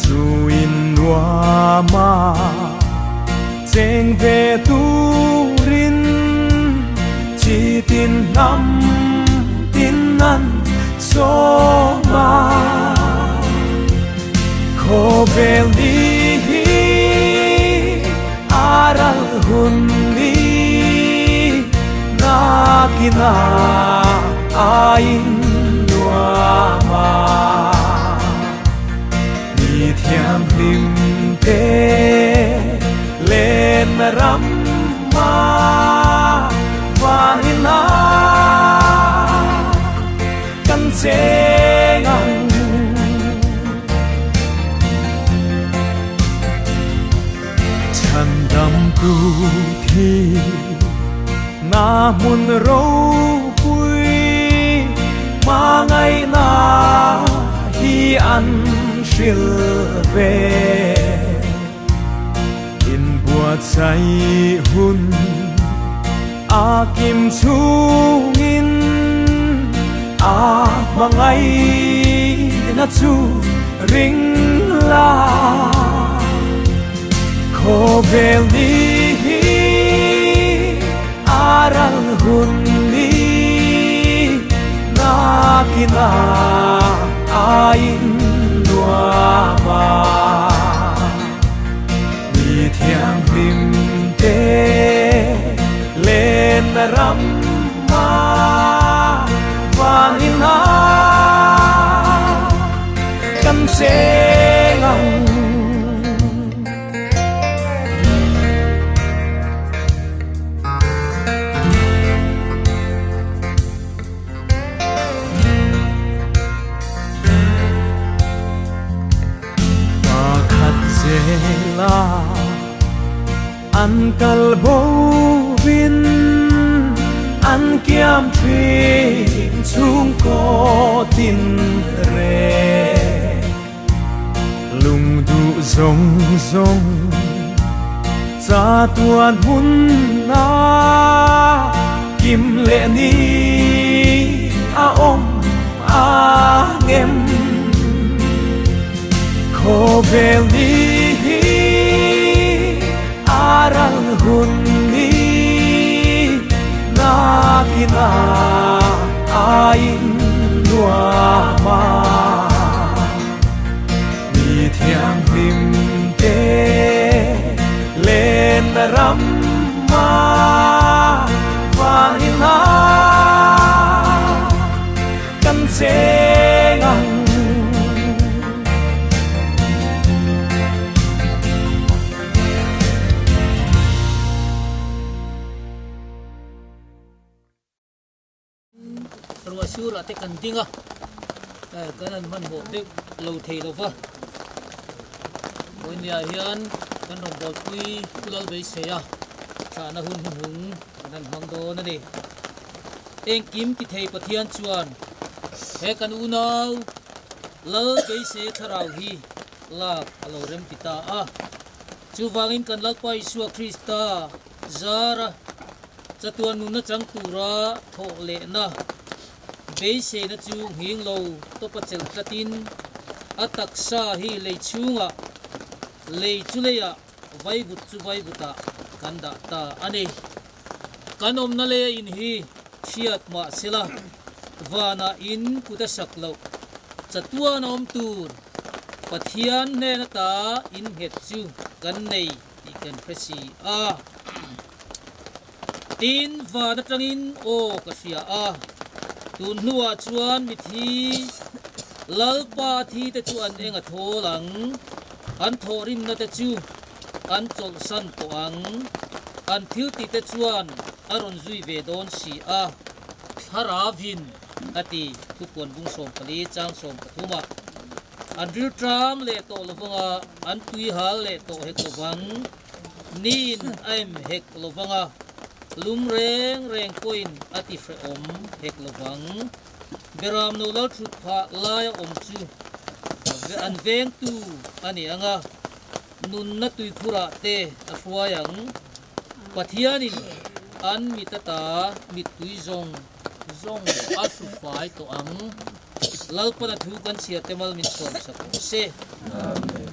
Chu in nuama cheng ve turin chi tin hnam tin an sawm a. Khawvel ni hi a ral hun ni nakin a a in nuam a. Mi thianghlim te lenna ram ma vanin a kan cheng ang. Chhandam tu thi na hmun ropui hmangaihna hi an hril ve. Inbuatsaih hun a kim chungin a hmangaihna chu ring la. Khawvel ni hi a ral hun ni nakin a a in nuam a. Mi thianghlim te lenna ram ma vanin a kan cheng ang. Pakhat zela an kal bo vin an kiam thin chhungkaw tin reng. Lung duh zawng zawng chatuan hmun a kim leh ni a awm a ngem. Khawvel ni hi a ral hun ni nakin a a in nuam a. Mi thianghlim te lenna ram ma vanin a kan cheng ang. Ruah surah te kan ding a, kan han hmanhmawh deuh lo thei lo va. Vawinia hian kan rawngbawlpui Pu Lalbeisei a thlahna hun hnuhnung kan han hmang dawn a ni. Engkim ti thei Pathian chuan he kan unau Lalbeisei thlarau hi lak a lo rem ti ta a. Chuvangin kan Lalpa Isua Krista zara Chatuan nunna chang tura thawh lehna beiseina chu nghing lo tawpa chelh tlatin a taksa hi lei chhungah, lei chu leiah, vaivut chu vaivutah kan dah ta a ni. Kan awmna leia in hi chhiat mah sela vanah in kut a sak loh. Chatuan a awm tur Pathian hnen ata in nghet chu kan nei tih kan hre si a. Tin, van atangin aw ka hria a, tun hnuah chuan mithi Lalpa thi te chu an eng a thawl ang, an thawhrimna te chu an chawlhsan tawh ang, an thil tih te chuan a rawn zui ve dawn si a, Thlaravin a ti, Thupuan bung 14 chang 13 ah. An rilṭam leh tawh lovang a, an tuihal leh tawh hek lovang. Niin a em hek lovang a, lum reng reng pawhin a ti hrehawm hek lovang. Beram no lal thut phah laia awm chu an vengtu a ni ang a, nunna tuikhurah te a hruai ang. Pathianin an mit ata mittui zawng zawng a hru fai tawh ang. Lalpana thu kan chhiar te mal min sawm sak rawh se.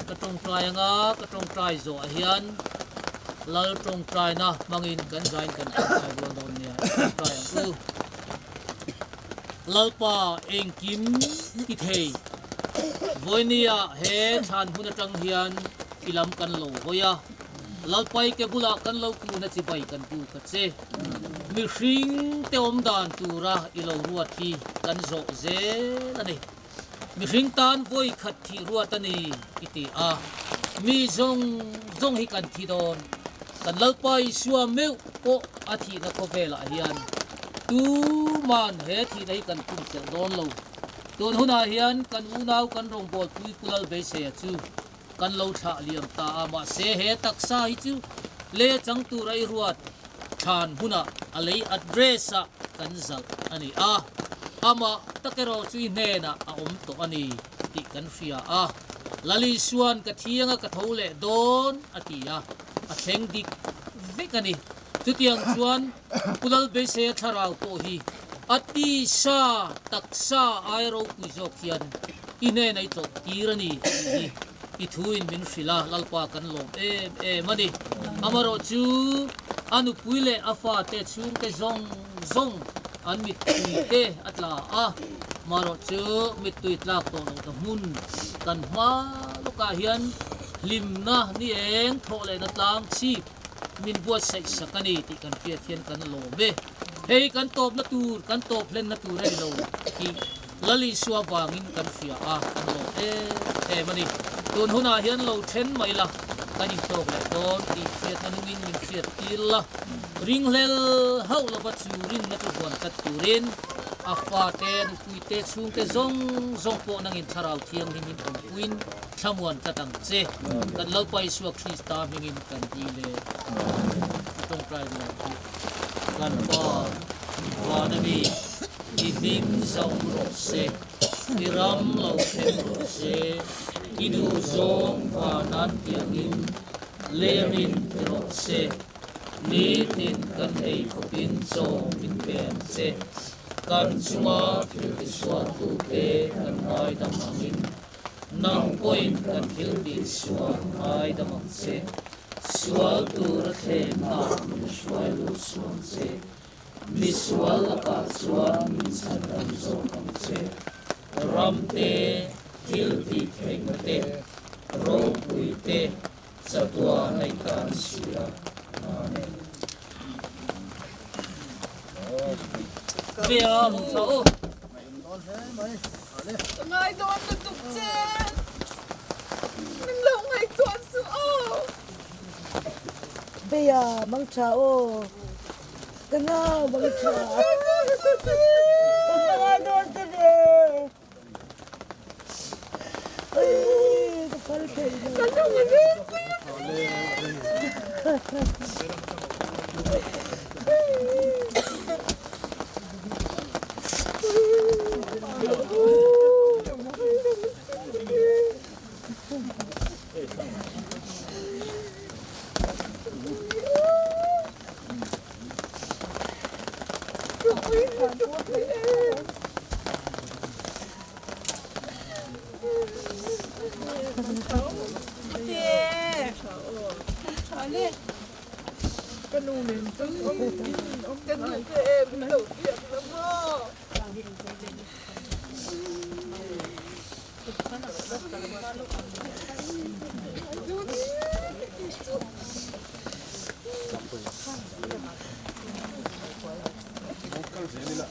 Ka tawngtai anga ka tawngtai zawh ah hian Lal tawngtaina hmangin kan zain kan tawngtai rual dawn nia i tawngtai ang u. Lalpa engkim ti thei vawinia he thlan hun atang hian i lam kan lo hawi a. Lalpai ke bulah kan lo kun a chibai kan bu ka che. Mihring te awm dan tura i lo ruat hi kan zawh zel a ni. Mihring tan vawi khat thih ruat a ni i ti a, mi zawng zawng hi kan thi dawn. Kan Lalpa Isua meuh pawh a thihna khawvelah hian tuman he thihna hi kan pumtelh dawn lo. Tun hunah hian kan unau kan rawngbawlpui Pu Lalbeiseia chu Kan lo thlah liam ta a, mahse he taksa hi chu lei a chang tur a i ruat thlan hunah a lei address ah kan zalh a ni a, amah tak erawh chu i hnenah a awm tawh a ni tih kan hria a, Lali Suan ka thiang a ka tho leh dawn a ti a, a thleng dik vek a ni. Chutiang chuan Pu Lalbeisei-a thlarau pawh hi a tisa taksa ai ropui zawk hian i hnena i chawlh tir a ni tih hi i thuin min hrilh a, Lalpa kan lawm em em a ni. Amaherawh chu a nupui leh a fate chhungte zawng zawng an mittui te a tla a, amaherawh chu mittui tlak tawh loh ta hmun kan hma lawkah hian hlimna ni eng thawh lehna tlang chhip min buatsaih sak a ni tih kan hriat hian kan lawm e. Hei kan tawpna tur, kan tawp hlenna tur a ni lo tih Lal Isua vangin kan hria a, kan lawm em em a ni. Tun hunah hian lo then mah ila kan intawk leh dawn tih hriatna nungin min hriat tir la, ringhlel hauh lova chu rinna chu huan tlat turin a fate, a nupuite, chhungte zawng zawng pawh nangin Thlarau Thianghlimin awmpuiin Thlamuan tlat ang che. Kan Lalpa Isua Krista hmingin kan dil e. Amen. I tawngtai rual ang u. Kan Pa, van a mi, i hming zauh rawh se, i ram lo thleng rawh se, i duh zawng van an tiangin lemin ti rawh se, nitin kan ei khawpin chaw min pe ang che. Kan chunga thil tisualtute kan ngaidam angin Nang pawhin kan thil tih sual ngaidam ang che, sual tur a thlenna min hruai lut suang che, mi sual lakah chuan min chhandam zawk ang che. Ram te, thil tih theihna te, ropui te, chatuah nei tan si a. Amen. Bia mung tha u. Ka ngai dawn lutuk che. Min lo ngaihtuah suh aw. Beia mang tha aw. Ka nau mang tha. Ka ngai dawn che ve. Ai ka phal thei lo. Ka lung a leng Ka nu nen chuan awm awm ka duh che em min lo biak la maw? Kal zel ila.